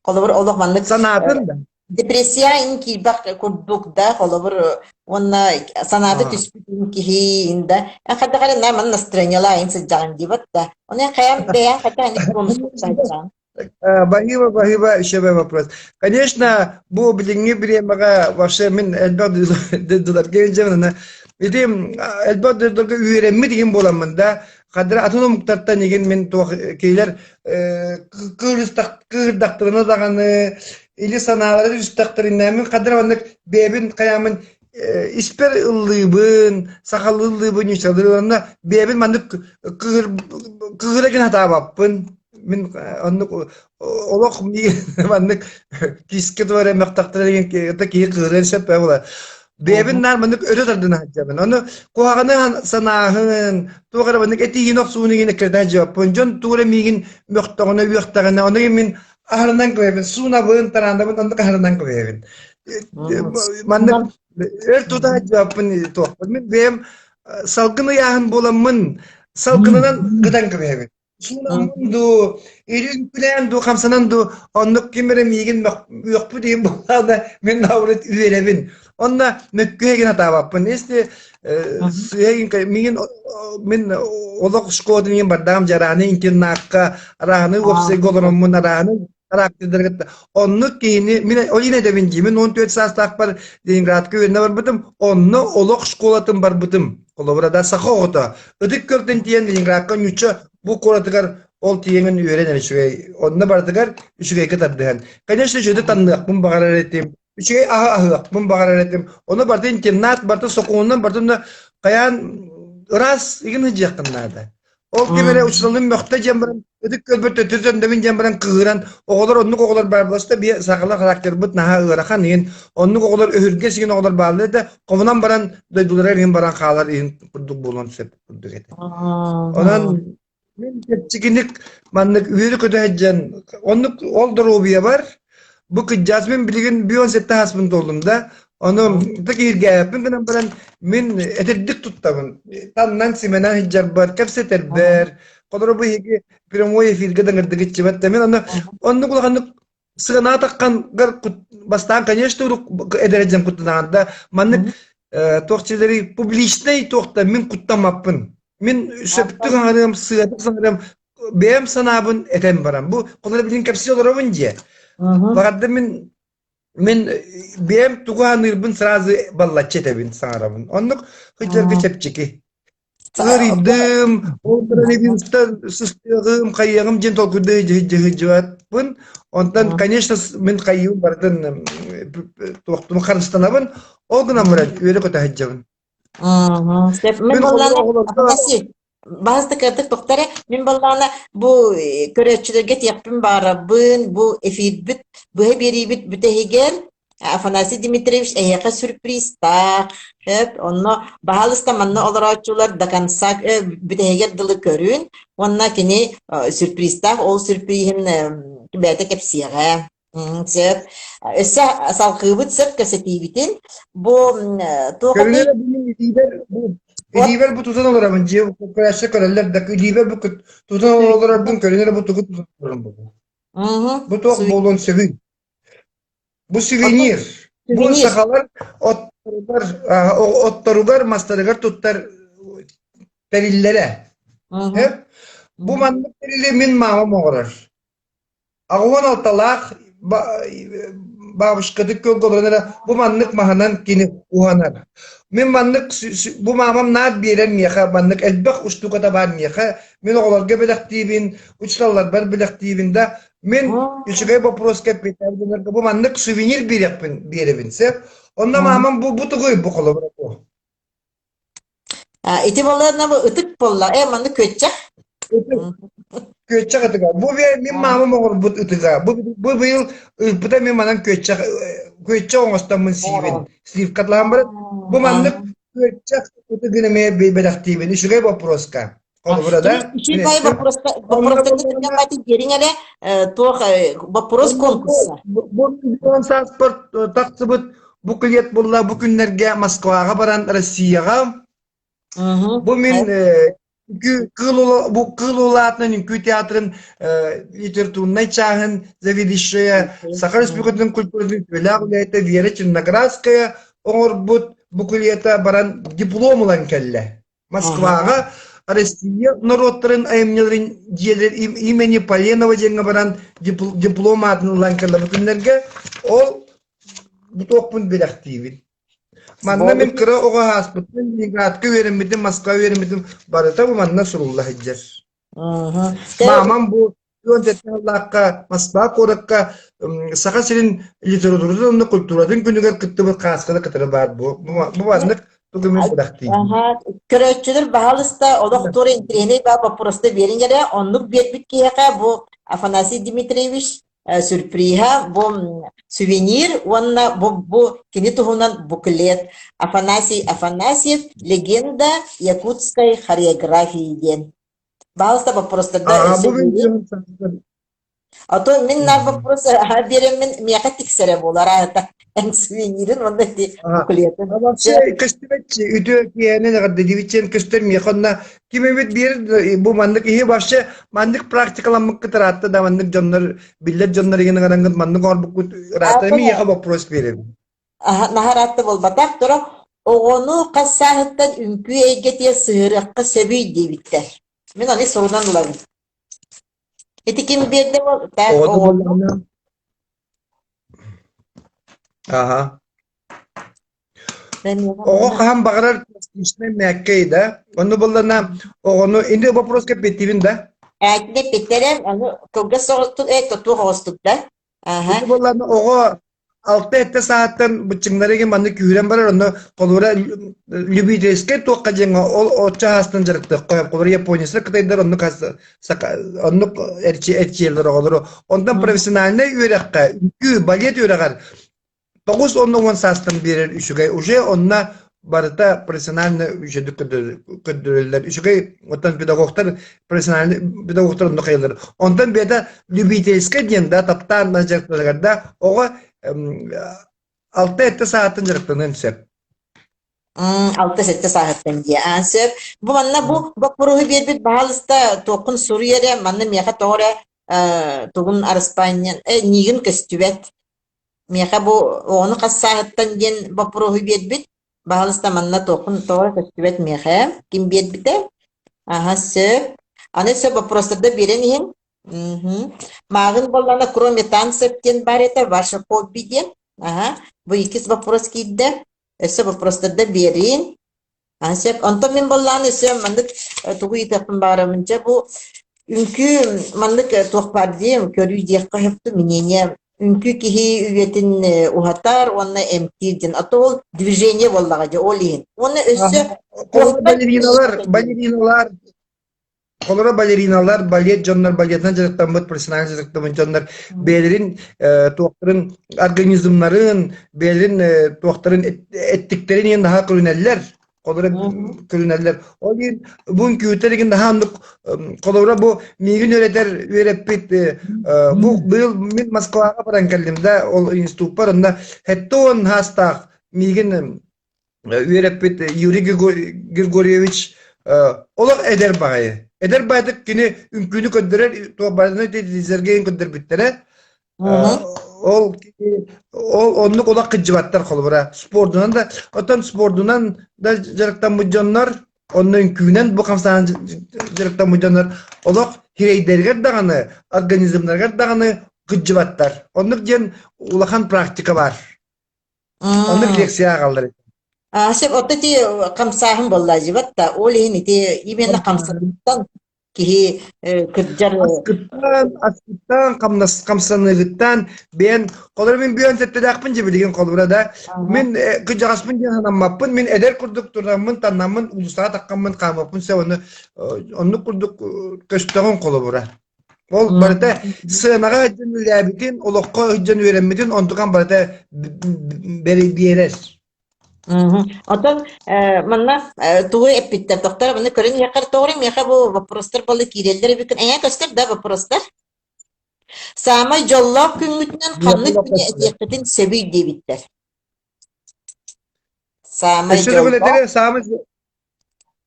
Холобур, олох маннык Санаатын да. депрессия иһин киирбэх курдук да, холобур, уонна санаата түспүт киһи иһин да, эн хайдах эрэ на манна настроениелаа иһин сылдьаҕын диэбэт да. Оны хайан бэйэҥ хайдах инник тонус сылдьаҕын? Баһыыба, баһыыба, еще вопрос. Конечно, бу билиҥҥи бириэмэҕэ вообще мин элбэх дойдуларга илдьэбин ити элбэх дойдуларга үөрэммит игин буоламмын да хадра атын омуктартан игин мин туох киилэр кыырдахтарына даҕаны или санаалара түстэхтэринэ мин хадра маннык бэйэбин хайаамын испэр ыллыыбын сахалыы ыллыыбын ньучалыы онно бэйэбин маннык кыыр кыыра гына сатаабаппын Мин оннук олох маннык киискэ туора эмэхтэхтэрэ это киһи кыырыан сөп буола. Бэйэбин наар маннык өрө тардына сылдьабын. Ону куһаҕаны санааһын, туох эрэ маннык этиигин охсууну игин эккирэтэн сылдьыбаппын. Дьон тугу эрэ миигин мөхтөҕүнэ, үөхтэҕинэ, ону мин аһарынан көбөбүн, суунабын, тараанабын, оннук аһарынан көбөбүн. Маннык өр тута сылдьыбаппын туохпун. Мин бэйэм салгын ыйааһын буоламмын, салгынынан гытан көбөбүн. Суунаммын дуу, илин дуу, хамсанан дуу, оннук ким эрэ миигин үөхпүт иһин буоллаҕына, мин наоборот үөрэбин. Онно мөккүһэ атаабаппын. Если миигин мин олох школатын иһин бардаҕым дьарааны интернакка, арааны уопсайга олороммун, арааны характердары кытта оннук киһини мин ол иһин этэбин дии мин 14 саастаахпар Ленинградка үөрэнэ барбытым онно олох школатын барбытым холобура да саха оҕото ытык көртөн тиийэн Ленинградка ньучча бу куоратыгар ол тиийэҥин үөрэн үчүгэй онно барытыгар үчүгэйгэ тардыһан конечно үчүгэйдик танныахпын баҕарар этим үчүгэй аһы аһыахпын баҕарар этим ону барыта интернат барыта сокуонунан барыта хайаан ыраас игин сылдьыаххын наада Ол ким эрэ учууталым мөхтө диэн баран, ытык көрбөт төттөрү төндөбүн диэн баран кыыһыран, оҕолор оннук оҕолор баар буолла биэ сахалар характербыт наһаа ыарахан иһин, оннук оҕолор өһүргэс иһин оҕолор бааллар этэ, хомунан баран дойдуларыгар иһин баран хаалар иһин курдук буолуон сөп курдук этэ. Онон мин чэпчэкиник маннык үөрэ-көтө сылдьан, оннук ол доруобуйабар Бу кыдьаас мин билигин бүөн сэттэ ааспын туоллум да, ону да киһиргээбэппин гынан баран мин этирдик туттабын. Таннан симэнэн сылдьарбар, кэпсэтэрбэр, холоро бу иһиги прямой эфиргэ да ыҥырдыгыччыбат да мин ону оннук улаханнык сыанаатаххангар бастаан конечно эдэр дьон куттанаҕын да маннык. туох дьиэлэрий публичнай туохта мин куттаммаппын. Мин сөптүк аҥарыам, сыатык саҥарыам, бэйэм санаабын этэн баран. Бу холобура билин кэпсии олоробун дьиэ. Баҕарда мин мин бэйэм тугу аныырбын сразу баллаччы этэбин, саҥарабын. Оннук сылдьарга чэпчэки. Ыарыйдым, ол коронавирустан сыстыаҕым, хайыаҕым диэн толкуйдуу сылдьыбаппын. Онтон, конечно, мин хайыым барытын туохтум харыстанабын. Ол гынан баран үөрэ-көтө сылдьабын. Мин Мин буоллаҕына оҕолорго Афанасий, баһыстыкырдык тохтор мин буоллаҕына бу көрөөччүлэргэ этиэхпин баҕарабын, бу эфирбит, быһа биэриибит бүтэһигэр Афанасий Дмитриевич эһиэхэ сюрпризтаах, сөп, онно баһаалыста манна олорооччулар до конца бүтэһигэр дылы көрүн уонна кини сюрпризтаах, ол сюрприһин бэйэтэ кэпсиэҕэ. Сөп. Өссө салҕыыбыт сөп кэпсэтиибитин. Бу туох Көрүнэр этэй? мин илиибэр бу илиибэр бу тутан олоробун дьиэ көрөөччү көрөллөр да илиибэр бу тутан олорорбун көрүнэр бу тугу тутан олорорбун бу. Бу туох буолуон сөбүй? Бу сувенир. Бу сахалар отторугар, отторугар, мастарыгар туттар тэриллэрэ. Бу маннык тэрили мин маамам оҥорор. 86-лаах бабушкатык көлгө олорон эрэ бу маннык маһынан кини уһанар. Мин маннык бу маамам наар биэрэр миэхэ маннык элбэх устуката баар миэхэ. Мин оҕолорго бэлэхтиибин, учууталларбар бэлэхтиибин да Мин үчүгэй боппуруоска эппиэттээх дьоннорго бу маннык сувенир биэриэхпин биэрэбин сөп. Онно маамам бу бу тугуй бу холобура бу. А, ити буолла бу ытык буолла. Э, маннык күөччэх. Ытык. Күөччэх ытыга. Бу мин маамам оҥорбут ытыга. Бу бу быйыл ыыппыта мин манан күөччэх күөччэх оҥостоммун сиибин. Сливкатлаан баран бу маннык күөччэх ытыгын эмиэ бэлэхтиибин. Үчүгэй боппуруоска. Холобура да? Үчүгэй вопроска вопростарга диэриҥ эрэ туох вопрос конкурса. Бу миллион сааспар тахсыбыт буклет булла бу күннэргэ Москваҕа баран Россияҕа бу мин кыыл бу кыыл улаатынан үҥкүү театрын литературнай чааһын заведующая Саха Республикатын культуратын үтүөлээх үлэһитэ Вера Черноградская оҥорбут буклета баран диплом ылан кэллэ. Москваҕа Россия норуоттарын айымньыларын дьиэлэр имени Поленова диэҥҥэ баран диплом аатын ылан кэллэ бу күннэргэ. Ол бу туохпун бэлэхтиибин. Манна мин кыра оҕо ааспыттан Ленинградка үөрэммитим, Москва үөрэммитим барыта бу манна сурулла сылдьар. Маамам бу 17 сыллаахха Москва куоракка Саха сирин литературатын уонна культуратын күнүгэр кыттыбыт хаасканы кытары баар бу. Бу маннык тугу мин бэлэхтиибин. Көрөөччүлэр баһаалыста олох туора интэриэһинэй баа боппуруоста биэриҥ эрэ. Оннук биэрбит киһиэхэ бу Афанасий Дмитриевич сюрприһа бу сувенир уонна бу, бу кини туһунан буклет Афанасий Афанасьев «Легенда якутской хореографии» диэн. Баалыста боппуруостарда Аа, өссө бу мин биэрии. А то мин наар боппуруос биэрэммин миэхэ тиксэрэ буолар аата эн сувенирин уонна ити буклетын. А вообще көстүбэт үтүө киэһэнэн эҕэрдэлиибит көстөр миэхэ онно ким эбит биэр бу маннык иһи вообще маннык практикаламмыккыт ыраатта да маннык дьоннор биллэр дьоннор игин ыҥыраҥҥыт маннык оҥорбуккут ыраатта миэхэ вопрос биэрэбин. Наһараатта буолбатах тура оҕону хас сааһыттан үҥкүү эйгэтигэр сыһыарыахха сөбүй диэбиттэр. Мин аны сурунан ылабын. Ити ким биэрдэ так Оҕону оҕону буоллаҕына Аха. Оҕо хаһан баҕарар пластичнай мээккэй да. Онно буоллана оҕону ини вопроска эппиэттиибин да? Ээтинэ эппиттэрэ, аны кылгас соҕустук, э, туох оҕустук да? Аха. Ити буоллаҕына оҕо алта-сэттэ сааттан быччыҥнара маннык күүһүрэн барар, онно холобура любительскай туохха диэҥҥэ ол оччо аһаастан дьарыктыахха сөп. Холобура японецтар, кытайдар оннук оннук эрчийэллэр оҕолору. Онтон профессиональнай үөрэххэ, үҥкүү, балет үөрэҕэр 9-10 саастан биэрэр үчүгэй. Уже онно барыта профессионально үчүгэйдик көрдөрөллөр. Үчүгэй оттон педагогтар профессиональный педагогтар онно хайалар. Онтон бэйэтэ любительскай диэн да таптаан дьарыктанар да оҕо алта-сэттэ сааттан дьарыктаныан сөп. 6-7 сааһыттан дии. Аа, сөп. Бу манна бу боппуруоһу биэрбит баһаалыста туоххун суруй эрэ, манна миэхэ тоҕо эрэ тугун араспаанньан э, миигин көстүбэт. Миэхэ бу оҕону хас сааһыттан диэн боппуруоһу биэрбит. Баһалыста манна туоххун тоҕо көстүбэт миэхэ. Ким биэрбитэ? Аха, сөп. Аны сөп вопростарда биэрэн иһин. Мгм. Мааҕын буоллаҕына кроме танцев диэн баар этэ, ваше хобби диэн. Аха. Бу иккис вопрос киирдэ. Өссө вопростарда биэриин. А, сөп. Онтон мин буоллаҕына өссө маннык тугу ыйытыахпын баҕарабын. Дьэ бу үҥкүү маннык туох баар диэм, көрүү диэххэ сөптүү мнение. Үҥкүү киһи үйэтин уһатар уонна эмтиир диэн. А то ол движение буоллаҕа дьэ, ол иһин. Уонна өссө Холобур, балериналар, балериналар Холоро балериналар, балет дьоннор, балетынан дьарыктаммыт, профессионально дьарыктаммыт дьоннор бэйэлэрин туохтарын организмнарын, бэйэлэрин туохтарын эттиктэрин иһин наһаа көрүнэллэр. Холоро көрүнэллэр. Ол иһин бу үҥкүүтэр игин наһаа оннук холобура бу миигин үөрэтэр үөрэппит бу быйыл мин Москваҕа баран кэллим да ол институппар онно 70 хаастаах миигин үөрэппит Юрий Григорьевич олох эдэр баҕайы. Эдэр баҕайытык кини үҥкүүнү көрдөрөр, туох телевизорга көрдөрбүттэрэ. Ол ол оннук олох кыдьыбаттар холобура. Спордунан да, оттон спордунан да дьарыктаммыт дьоннор, онно үҥкүүнэн бу хамсаан дьарыктаммыт дьоннор олох хирэйдэригэр даҕаны, организмнарыгар даҕаны кыдьыбаттар. Оннук диэн улахан практика бар. Оннук лекция ааҕаллар этэ. А, сөп, оттон ити хамсааһын буолла да, ол иһин ити именно хамсаныыттан киһи кырдьар Аскыттан, аскыттан, хамнас, хамсаныыгыттан бэйэн холобура мин бүөн сэттэлээхпин дьэ билигин холобура да мин кырдьаҕаспын диэн санаммаппын мин эдэр курдук тураммын таннаммын уулуссаҕа таххаммын хаамаппын сөп ону оннук курдук көстөҕүн холобура Ол барыта сыанаҕа сылдьан үлэлээбитин, олоххо сылдьан үөрэммитин онтукан барыта биэрэр. Оттон манна тугу эппиттэр тохтор маны көрөн иһэххэр тоҕо миэхэ бу вопростар буолла киирэллэр эбиккин эйээ көстөр да вопростар саамай дьоллоох күҥҥүтүнэн ханнык күнү этиэххитин сөбүй диэбиттэр саамай дьоллоох саамай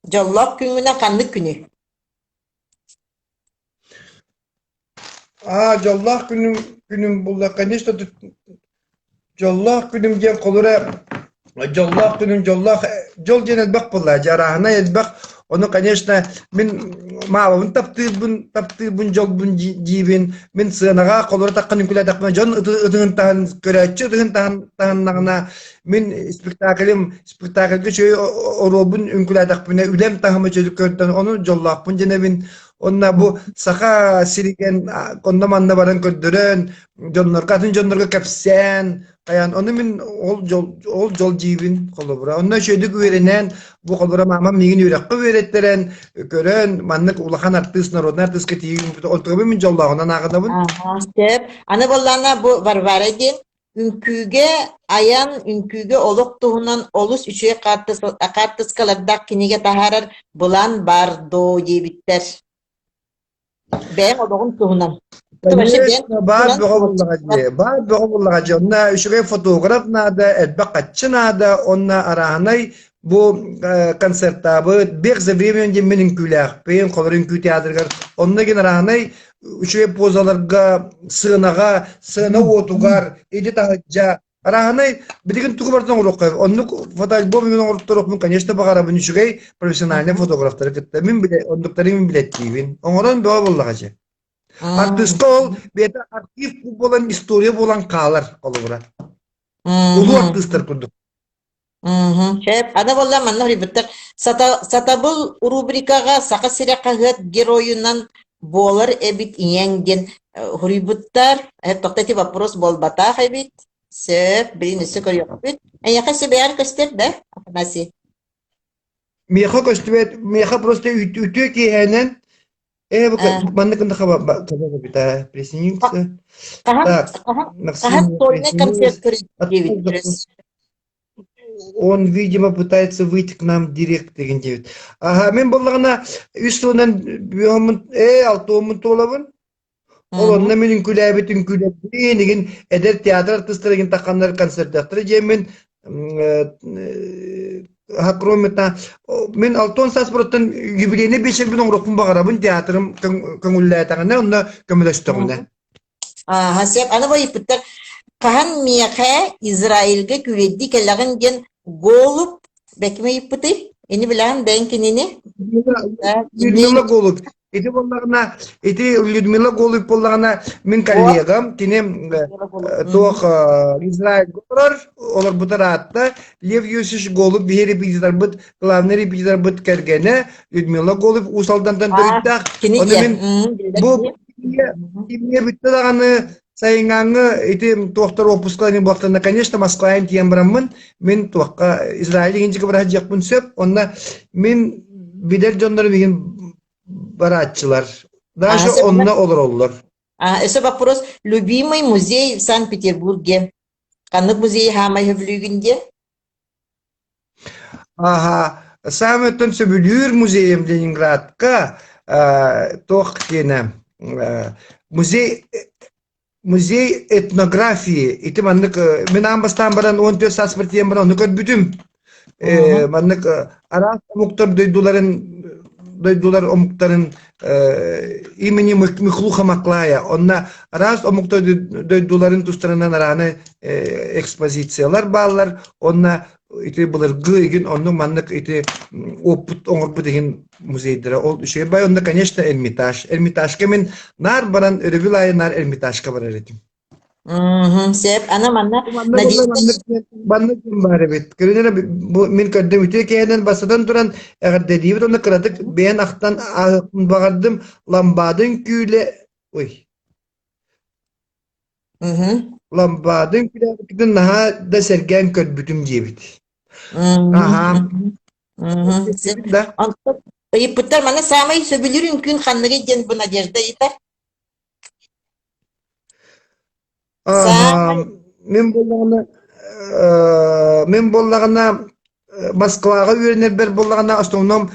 дьоллоох күҥҥүнэн ханнык күнү Аа, дьоллоох күнүм күнүм булла, конечно, дьоллоох күнүм диэн холура дьоллоох күнүм дьоллоох дьол диэн элбэх буолла дьарааһынай элбэх ону конечно мин маалабын таптыырбын таптыырбын дьолбун диибин мин сыанаҕа холура таххан үҥкүүлээтэхпинэ дьон ытыһын таһын көрөөччү ытыһын таһын таһыннаҕына мин спектаклым спектакльга үчүгэй оруолбун үҥкүүлээтэхпинэ үлэм таһыма үчүгэй көрдөн ону дьоллоохпун дьэнэбин Онно бу Саха сиригэн онно-манна баран көрдөрөн, дьоннорго, атын дьоннорго кэпсээн, хайаан, ону мин ол дьол, ол дьол диибин холобура. Онно үчүгэйдик үөрэнэн, бу холобура маамам миигин үөрэххэ үөрэттэрэн, көрөн, маннык улахан артыыс, народнай артыыска тиийэн, онтугабын мин дьоллооҕунан ааҕынабын. Аһаа, сөп. Аны буоллаҕына бу Варвара диэн Үҥкүүгэ айан, үҥкүүгэ олох туһунан олус үчүгэй хаартыскалардаах кинигэ таһаарар былаан баар доо диэбиттэр. Бэйэҥ олоҕун туһунан. Конечно, баар бөҕө буоллаҕа дии. Баар бөҕө буоллаҕа дии. Онно үчүгэй фотограф наада, элбэх хаччы наада, онно арааһынай бу концертаабыт «Бег за временем» диэн мин үҥкүүлээхпин, холор үҥкүү театрыгар. Онно гин арааһынай үчүгэй позаларга, сыанаҕа, сыана уотугар, ити таһырдьа арааһынай билигин тугу барытын оҥоруохха оннук фотоальбом мин оҥорторуохпун конечно баҕарабын үчүгэй профессиональнай фотографтары кытта мин билэ оннуктары мин билэттиибин оҥорон бөҕө буоллаҕа дьэ артыыска ол бэйэтэ архив буолан история буолан хаалар холобура улуу артыыстар курдук Мгм. Сөп. Аны буолла манна суруйбуттар Сатабыл рубрикаҕа Саха сирэ хаһыат геройунан буолар эбит ийэҥ диэн суруйбуттар. Тохто ити вопрос буолбатах эбит. Сөп, билин өссө көрүөхпүт. Эйиэхэ сибээр көстөр да, Афанасий? Миэхэ көстүбэт, миэхэ просто үтүө киэһэнэн э маннык эбит присоединиться. Так, хаһан сольный концерт көрү Он, видимо, пытается выйти к нам в директ деген диэбит. Аха, мин буоллаҕына үс сылынан ээ алтуоммун туолабын. Ол онно мин үҥкүүлээбит үҥкүүлэрбин игин эдэр театр артыыстара игин тахханнар концертаахтара диэммин кроме мин алтон саас буруттан юбилейный биэчэрбин оҥоруохпун баҕарабын театрым көҥүллээтэҕинэ онно көмөлөстөҕүнэ. Ааһа сөп. Аны бойуппуттар хаһан миэхэ Израильга күүлэйдии кэлэҕин диэн Голубь бэким ыйыппытый? Ини билэҕин бэйэҥ кинини? Людмила Голубь. Ити буоллаҕына, ити Людмила Голубь буоллаҕына мин коллегам, кини туох Израильга олорор, олорбута ыраатта. Лев Юсич Голубь биһи репетиторбыт, главный репетиторбыт кэргэнэ Людмила Голубь Уус Алдантан төрүттээх. Кини Ону мин бу кимҥэ бүттэ даҕаны Сайыҥҥааҥҥы ити туохтар уоппускаларын буолтанна, конечно, Москваҕа тиийэн бараммын, мин туохха Израиль иҥинчигэ бара сылдьыахпын сөп. Онно мин билэр дьоннорум иһин барааччылар. Даже онно олороллор. А, өссө вопрос. Любимый музей в Санкт-Петербурге. Ханнык музей хаамай сөбүлүүгүн диэн? Аха, саамай оттон сөбүлүүр музейым Ленинградка туох диэнэ музей музей этнографии ити маннык мин аан бастаан баран 14 сааспар тиийэн баран ону көрбүтүм. Маннык араас омуктар дойдуларын дойдулар омуктарын имени Михлуха Маклая онно араас омуктар дойдуларын тустарынан арааны экспозициялар бааллар онно ити былыргы игин оннук маннык ити опыт оҥорбут игин музейдара ол үчүгэй бай онно конечно Эрмитаж Эрмитажка мин наар баран өрөбүл аайы наар Эрмитажка барар этим Сөп. Аны манна Надежда Маннык ким баар эбит. Көрүнэрэ бу мин көрдüm үтүө киһинэн бастатан туран эҕэрдэлиибит уонна кыратык бэйэн ахтан ааһыахпын баҕардым. Ламбаадын күүлэ ой Ламбаадын күлээбиккитин наһаа да сэргээн көрбүтүм диэбит. Аһаа. Да. Онтон ыйыппыттар маны саамай сөбүлүүр үҥкүүн ханныгый диэн бу Надежда ыйытар. Аһаа, мин буоллаҕына мин буоллаҕына Москваҕа үөрэнэрбэр буоллаҕына основном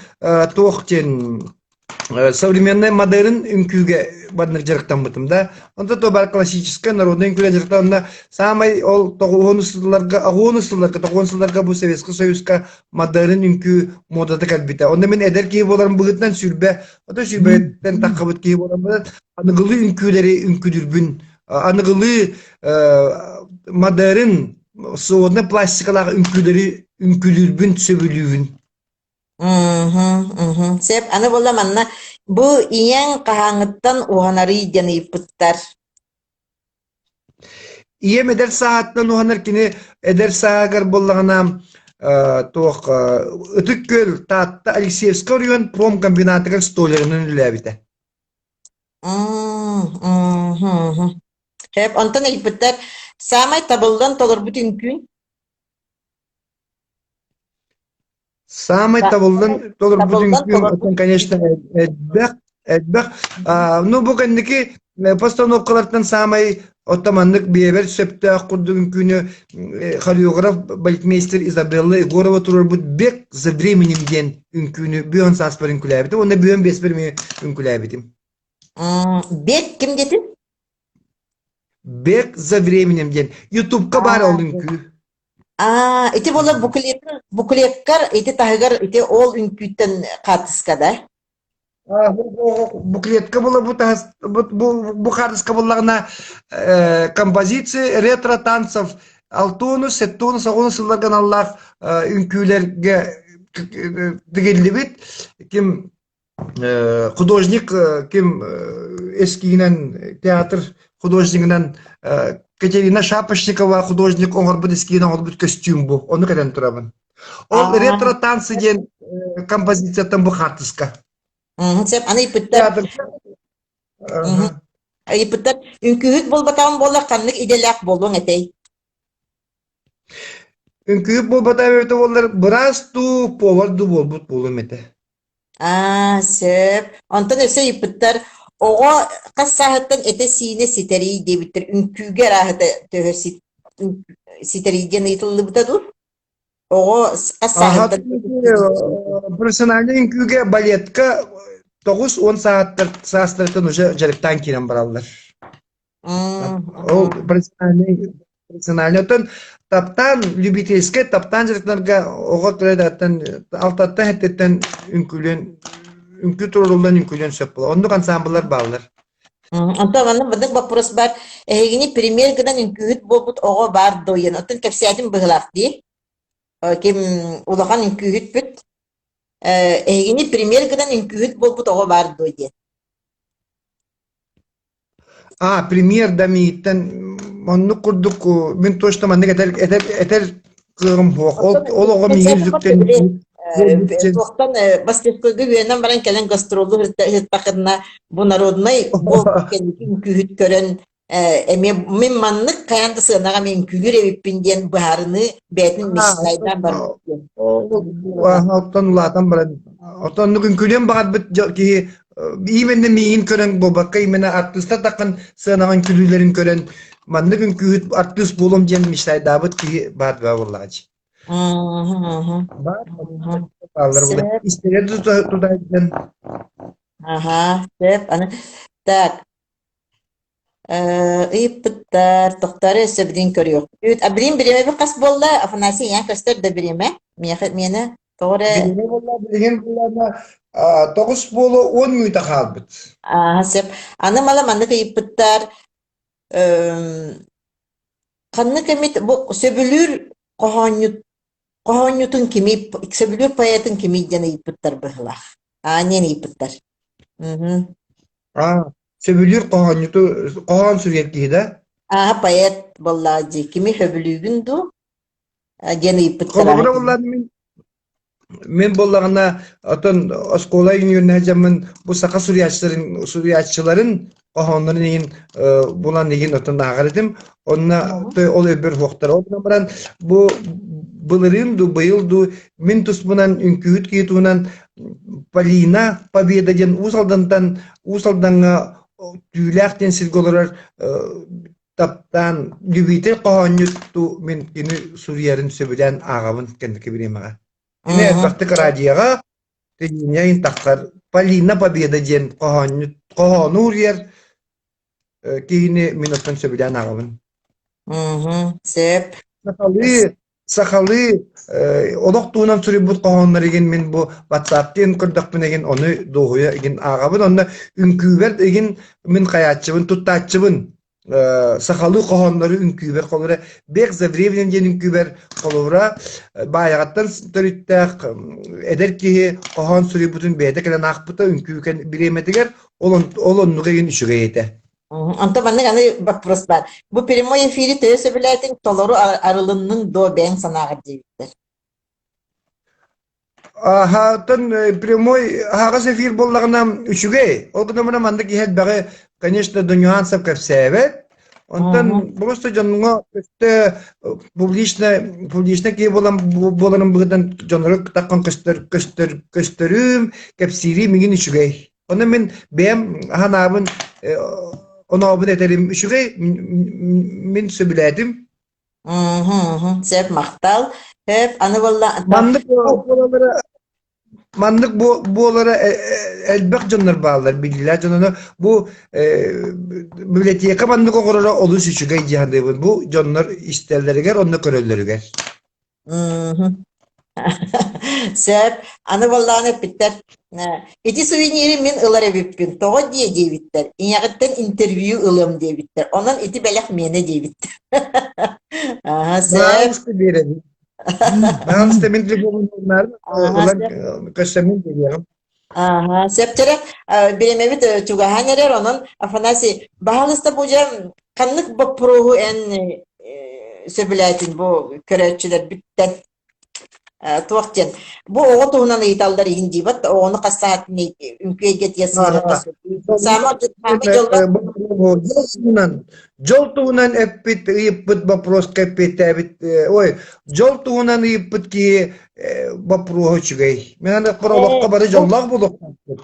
туох диэн современный модерн үҥкүүгэ маннык дьарыктаммытым да. Онто то бар классическая народная үҥкүүгэ дьарыктанна. Саамай ол тоҕуһун сылларга, аҕуһун сылларга, тоҕуһун сылларга бу Советский Союзка модерн үҥкүү муодата кэлбитэ. Онно мин эдэр киһи буоларым быһыытынан сүүрбэ, ото сүүрбэттэн таххабыт киһи буоларым аныгылыы үҥкүүлэри үҥкүүлүүрбүн аныгылыы модерн свободнай пластикалаах үҥкүүлэри үҥкүүлүүрбүн сөбүлүүбүн. Сөп. Аны буолла манна бу ийэҥ хаһааҥҥыттан уһанарый диэн ыйыппыттар. Ийэм эдэр сааһыттан уһанар кини эдэр сааһыгар буоллаҕына туох Ытык Күөл Таатта Алексеевскай оройуон промкомбинатыгар столярынан үлэлээбитэ. Сөп. Онтон ыйыппыттар, саамай табыллан толорбут үҥкүүн? Саамай табыллан толорбут үҥкүүм, оттон, конечно, элбэх, элбэх. Ну, бу кэнники постановкалартан саамай оттон маннык биэбэр сөптөөх курдук үҥкүүнү хореограф, балетмейстер Изабелла Егорова туруорбут «Бег за временем» диэн үҥкүүнү бүөн сааспар үҥкүүлээбитим уонна бүөн биэспэр эмиэ үҥкүүлээбитим. Бег ким диэтин? «Бег за временем» диэн Ютубка баар ол үҥкүү. Аа, ити буолар буклет, буклеткар ити таһыгар ити ол үҥкүүттэн хаартыска да? Буклетка була бу тахас бу бу хаартыска буллаҕына композиция ретро танцев алтуону, сеттуону, соҕуну сылларга аналлаах үҥкүүлэргэ тигиллибит ким художник ким эскиинэн театр художнигынан Катерина Шапошникова художник оҥорбут эскиин оҥорбут көстүүм бу ону кэлэн турабын ол ретро танцы диэн композицияттан бу хаартыска Сөп аны ыйыппыттар ыйыппыттар үҥкүүһүт буолбатаҕым буоллар ханнык идэлээх буолуоҥ этэй Үҥкүүһүт буолбатаҕым эбитэ буоллар быраас дуу повар дуу буолбут буолуом этэ Аа, сөп. Онтон өссө ыйыппыттар, оҕо хас сааһыттан этэ-сиинэ ситэрий диэбиттэр. Үҥкүүгэ арааһыта төһө ситэрий диэн ыйытыллыбыта дуу? Оҕо хас сааһыттан Профессиональнай үҥкүүгэ балетка 90 сааттар саастарыттан уже дьарыктаан киирэн бараллар. Ол профессиональный профессиональный оттон таптаан любительскай таптаан дьарыктанарга оҕо төрөдаттан алтаттан хэттиттэн үҥкүүлүөн үҥкүү туруоруллан үҥкүүлүөн сөп буолар. Оннук ансаамбыллар бааллар. Онтон манна маннык боппуруос баар. Эһигини премьер гынан үҥкүүһүт буолбут оҕо баар дуо? Оттон кэпсээтим быһыылаах дии. Ким улахан үҥкүүһүппүт эһигини премьер гынан үҥкүүһүт буолбут оҕо баар дуо диэн. А, премьер да миигиттэн оннук курдук мин точно маннык этэр этэр этэр кыаҕым суох. Ол ол оҕо миигин үтүктэн туохтан мастерскойга үөрэнэн баран кэлэн гастролу ыһыттахына бу народнай буолбут кэнники үҥкүүһүт көрөн эмиэ мин маннык хайаан да сыанаҕа мен үҥкүүлүүр эбиппин диэн быһаарыныы бэйэтин мечтайдаан барбыт диэн. Оттон улаатан баран оттон оннук үҥкүүлүөн баҕарбыт киһи именно миигин көрөн буолбакка именно артыыстар таххан сыанаҕа үҥкүүлүүлэрин көрөн маннык үҥкүүһүт артыыс буолуом диэн мечтайдаабыт киһи баар баа буоллаҕа дии. Баар бааллар буолла. Истэрэ тутайдан. Аха, сөп. Аны так, Ыйыппыттар, тохтоору өссө билин көрүөхпүт. А билин бириэмэбит хас буолла? Афанасий, ийэҥ көстөр да бириэмэ? Миэхэ миэнэ тоҕо эрэ Бириэмэ буолла, билигин буоллаҕына 9 буолуо 10 мүнүүтэ хаалбыт. Аа, сөп. Аны мала маннык ыйыппыттар. Ханнык эмит бу сөбүлүүр хоһоонньут хоһоонньутун кими сөбүлүүр поэтын кимий диэн ыйыппыттар быһыылаах. Аа, диэн ыйыппыттар. Мгм. Аа, сөбүлүүр хоһоонньуту хоһоон суруйар киһи да? Аа, поэт буоллаҕа дии. Кими сөбүлүүгүн дуу? диэн ыйыппыттара. Холобура буоллаҕына мин мин буоллаҕына оттон оскуола үҥүүрүнэ дьаммын бу саха суруйааччыларын суруйааччыларын хоһооннорун иһин булан иһин оттон ааҕар этим. Онно ол өйбөр суохтар. Ол гынан баран бу былырыын дуу, быйыл дуу мин туспунан үҥкүүһүт киһи туһунан Полина Победа диэн Уус Алдантан Уус Алдаҥҥа Түүлээх диэн сиргэ олорор таптаан любитель хоһоонньуттуу мин кини суруйарын сөбүлээн ааҕабын кэнники бириэмэҕэ. Кини элбэхтик радиоҕа телевидение тахсар Полина Победа диэн хоһоонньут хоһоону уруйар киһини мин оттон сөбүлээн ааҕабын. Сөп. Сахалыы сахалыы олох туһунан суруйбут хоһооннор игин мин бу WhatsApp-тыын көрдөхпүнэ игин ону дуоһуйа игин ааҕабын онно үҥкүүбэр игин мин хайааччыбын туттааччыбын сахалыы хоһооннору үҥкүүбэр холобура бег за временем диэн үҥкүүбэр холобура баайаҕаттан төрүттээх эдэр киһи хоһоон суруйбутун бэйэтэ кэлэн аахпыта үҥкүү бириэмэтигэр ол ол оннук игин үчүгэй этэ Онто маннык аны вопрос баар. Бу прямой эфири төһө сөбүлээтиҥ, толору арылынныҥ дуо бэйэҥ санааҕар диэбиттэр. Аһааттан прямой аһаҕас эфир буоллаҕына үчүгэй. Ол гынан баран маннык иһэ элбэҕи, конечно, до нюансов кэпсээбэт. Онтон просто дьоҥҥо өттө публично публично киһи буолан буоларын быһыытынан дьоннору таххан көстөр көстөр көстөрүм, кэпсиирим игин үчүгэй. Онно мин бэйэм санаабын онообун этэрим үчүгэй, мин сөбүлээтим. Сөп, махтал. Сөп, аны буолла Маннык буолалара маннык буолара элбэх дьоннор бааллар, биллилээх дьон. Бу библиотека маннык оҥороро олус үчүгэй дии саныыбын. Бу дьоннор истэллэригэр, онно көрөллөрүгэр. Сөп. Аны буоллаҕына эппиттэр, ити сувенири мин ылар эбиппин, тоҕо диэ диэбиттэр, ийэҕиттэн интервью ылыам диэбиттэр, онон ити бэлэх миэнэ диэбиттэр. Аа, сөп. Баҕалыста биэрэбин. Баҕалыста мин телефонун ылан көссөммүн биэриэҕим. Ааһа, сөптөрө бириэмэбит чугаһаан эрэр, онон Афанасий, баһаалыста бу дьэ ханнык боппуруоһу эн сөбүлээтин бу көрөөччүлэрбиттэн туох диэн бу оҕо туһунан ыйыталлар иһин диибат оҕону хас саатын үҥкүү эйгэтигэр сыһыарыахха саама дьоллоох дьол туһунан дьол туһунан эппит ыйыппыт боппуруоска эппиэттээбит ой дьол туһунан ыйыппыт киһи боппуруоһа үчүгэй. Мин аныкпар олоххо бары дьоллоох буолуохтаахпыт.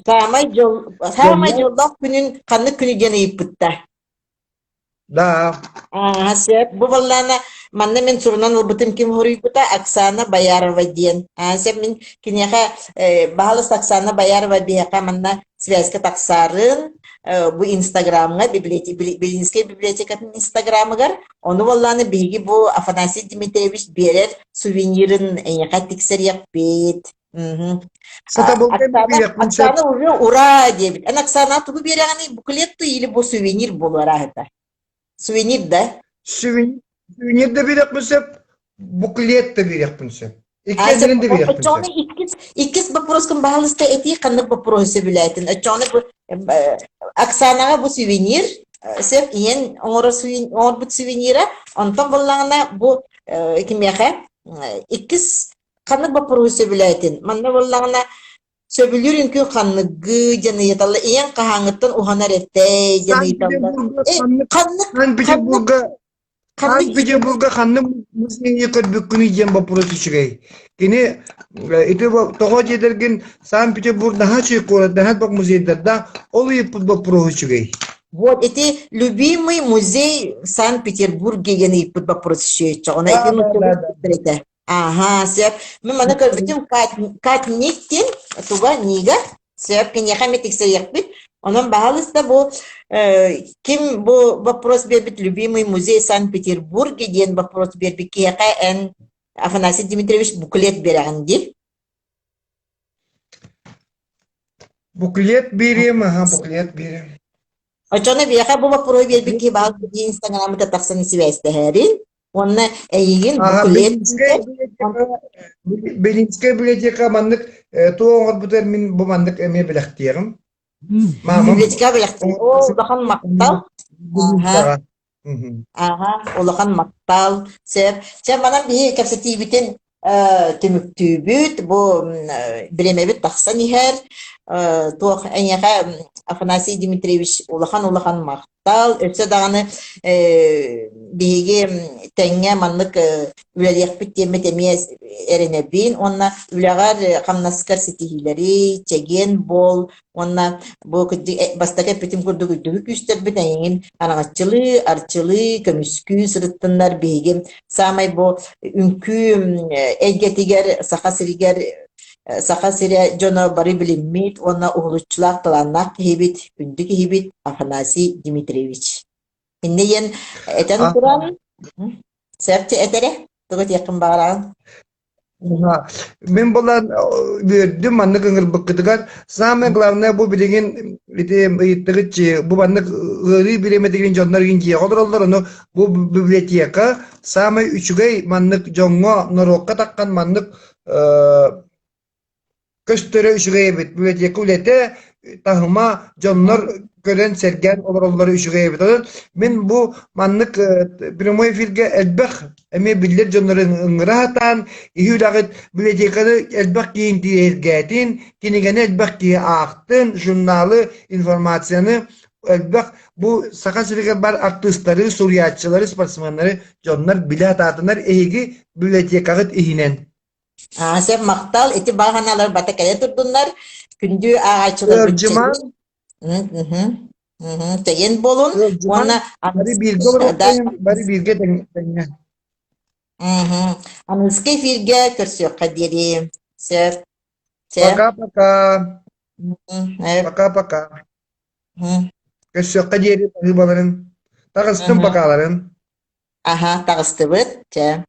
Саамай дьол саамай дьоллоох күнүн ханнык күнү диэн ыйыппыттар? Да. Аа, сөп. Бу баллаана манна мин сурунан ылбытым ким хоруйбута Оксана Боярова диэн. Аа, сөп мин киниэхэ баһылыс Оксана Боярова биһиэхэ манна связька тахсаарын бу Инстаграмҥа Белинскэй библиотекатын Инстаграмыгар Ону буоллаҕына биһиги бу Афанасий Дмитриевич биэрэр сувенирын эйиэхэ тиксэриэхпит. Сатабылга биэриэхпин сөп. Оксана уже ура диэбит. Эн Оксана тугу биэрэҕиний буклет или бу сувенир буолуо арааһыта? Сувенир да? Сувенир да биэриэхпин сөп. буклет да биэриэхпин сөп. Иккиэннэрин да биэриэхпин сөп. Оччоҕуна иккис, иккис боппуруоскун баһаалыста этии ханнык боппуруоһу сөбүлээтин? Оччоҕуна бу Оксанаҕа бу сувенир сөп ийэн оҥорор оҥорбут сувенира, онтон буоллаҕына бу кимиэхэ иккис ханнык боппуруоһу сөбүлээтин? Манна буоллаҕына сөбүлүүр үҥкүү ханныгы диэн ыйыталлар. Ийэҥ хаһааҥҥыттан уһанар этэй диэн ыйыталлар. Ханнык Ханнык Санкт-Петербурга ханнык Санкт-Петербурга ханнык музейы көрбүккүнүй диэн боппуруос үчүгэй. Кини ити тоҕо диэтэргин Санкт-Петербург наһаа үчүгэй куорат, наһаа элбэх музейдардаах, ол ыйыппыт боппуруоһу үчүгэй. Вот ити любимый музей в Санкт-Петербурге диэн ыйыппыт боппуруос үчүгэй. Чоҕуна Да, ити да, да, да. этэ. Аһаа, сөп. Мин маны көрбүтүм Катниктин туга Нига сөп киниэхэ эмэ тиксэриэхпит. Онон баһаалыста бу э, ким бу вопрос биэрбит любимый музей Санкт-Петербурге диэн вопрос биэрбит киһиэхэ эн Афанасий Дмитриевич буклет биэрэҕин дии. Буклет биэриэм, аха, буклет биэриэм. Оччону биэхэ бу боппуруоһу биэрбит киһи баал инстаграмыта тахсан сибээстэһэрин уонна эйигин Аха, буклет Белинскэй библиотека, Белинскэй библиотека маннык туох оҥорбутугар мин бу маннык эмиэ бэлэхтиэҕим. Маамам библиотека бэлэхтиэҕим. Оо, улахан махтал. Аха. Аха, улахан махтал. Сөп. Чэ, манан биһи кэпсэтиибитин түмүктүүбүт. Бу бириэмэбит тахсан иһэр. Туох эйиэхэ Афанасий Дмитриевич улахан-улахан махтал. Өссө даҕаны биһиги тэҥҥэ маннык үлэлиэхпит диэммит эмиэ эрэнэбин уонна үлэҕэр хамнаскар ситиһиилэри, чэгиэн буол уонна бу бастакы эппитим курдук үрдүгү күүстэрбит эйигин араҥаччылыы, арчылыы, көмүскүү сырыттыннар биһиги саамай бу үҥкүү эйгэтигэр Саха сиригэр Саха сирэ дьоно бары билиммит уонна уһулуччулаах талааннаах киһибит, күндү киһибит Афанасий Дмитриевич. Инньэ диэн этэн туран, сөп этэрэ, тугу этиэххин баҕараҕын? Мин булан үөрдүм маннык ыҥырбыккытыгар. Самое главное бу билигин ити ыйыттыгыт бу маннык ыарыы бириэмэтигин дьоннор игин дьиэҕэ олороллор ону бу библиотека самай үчүгэй маннык дьоҥҥо норуокка таххан маннык көстөрө үчүгэй эбит. Библиотека үлэтэ, таһыма дьоннор көрөн сэргээн олороллоро үчүгэй эбит. Онон мин бу маннык прямой эфиргэ элбэх эмиэ биллэр дьоннору ыҥыра сатаан, иһи үлэҕит библиотеканы элбэх киһи интириэһиргээтин, кинигэни элбэх киһи аахтын, журналы, информацияны элбэх бу Саха сиригэр бар артыыстары, суруйааччылары, спортсменнары дьоннор билэ сатаатынар эһиги библиотекаҕыт иһинэн. Сөп махтал. Ити баҕаналар бата кэлэ турдуннар. Күндү ааҕааччыларбыт Ыалдьымаҥ. Чэгиэн буолун. Ыалдьымаҥ. Уонна Бары бииргэ олоруоххайын, бары бииргэ тэҥҥэ. Аныгыскы эфиргэ көрсүөххэ диэри. Сөп. Сөп. Пока-пока. Пока-пока. Көрсүөххэ диэри баһыыбаларын. Таҕыстым бакааларын. Аха, таҕыстыбыт. Чэ.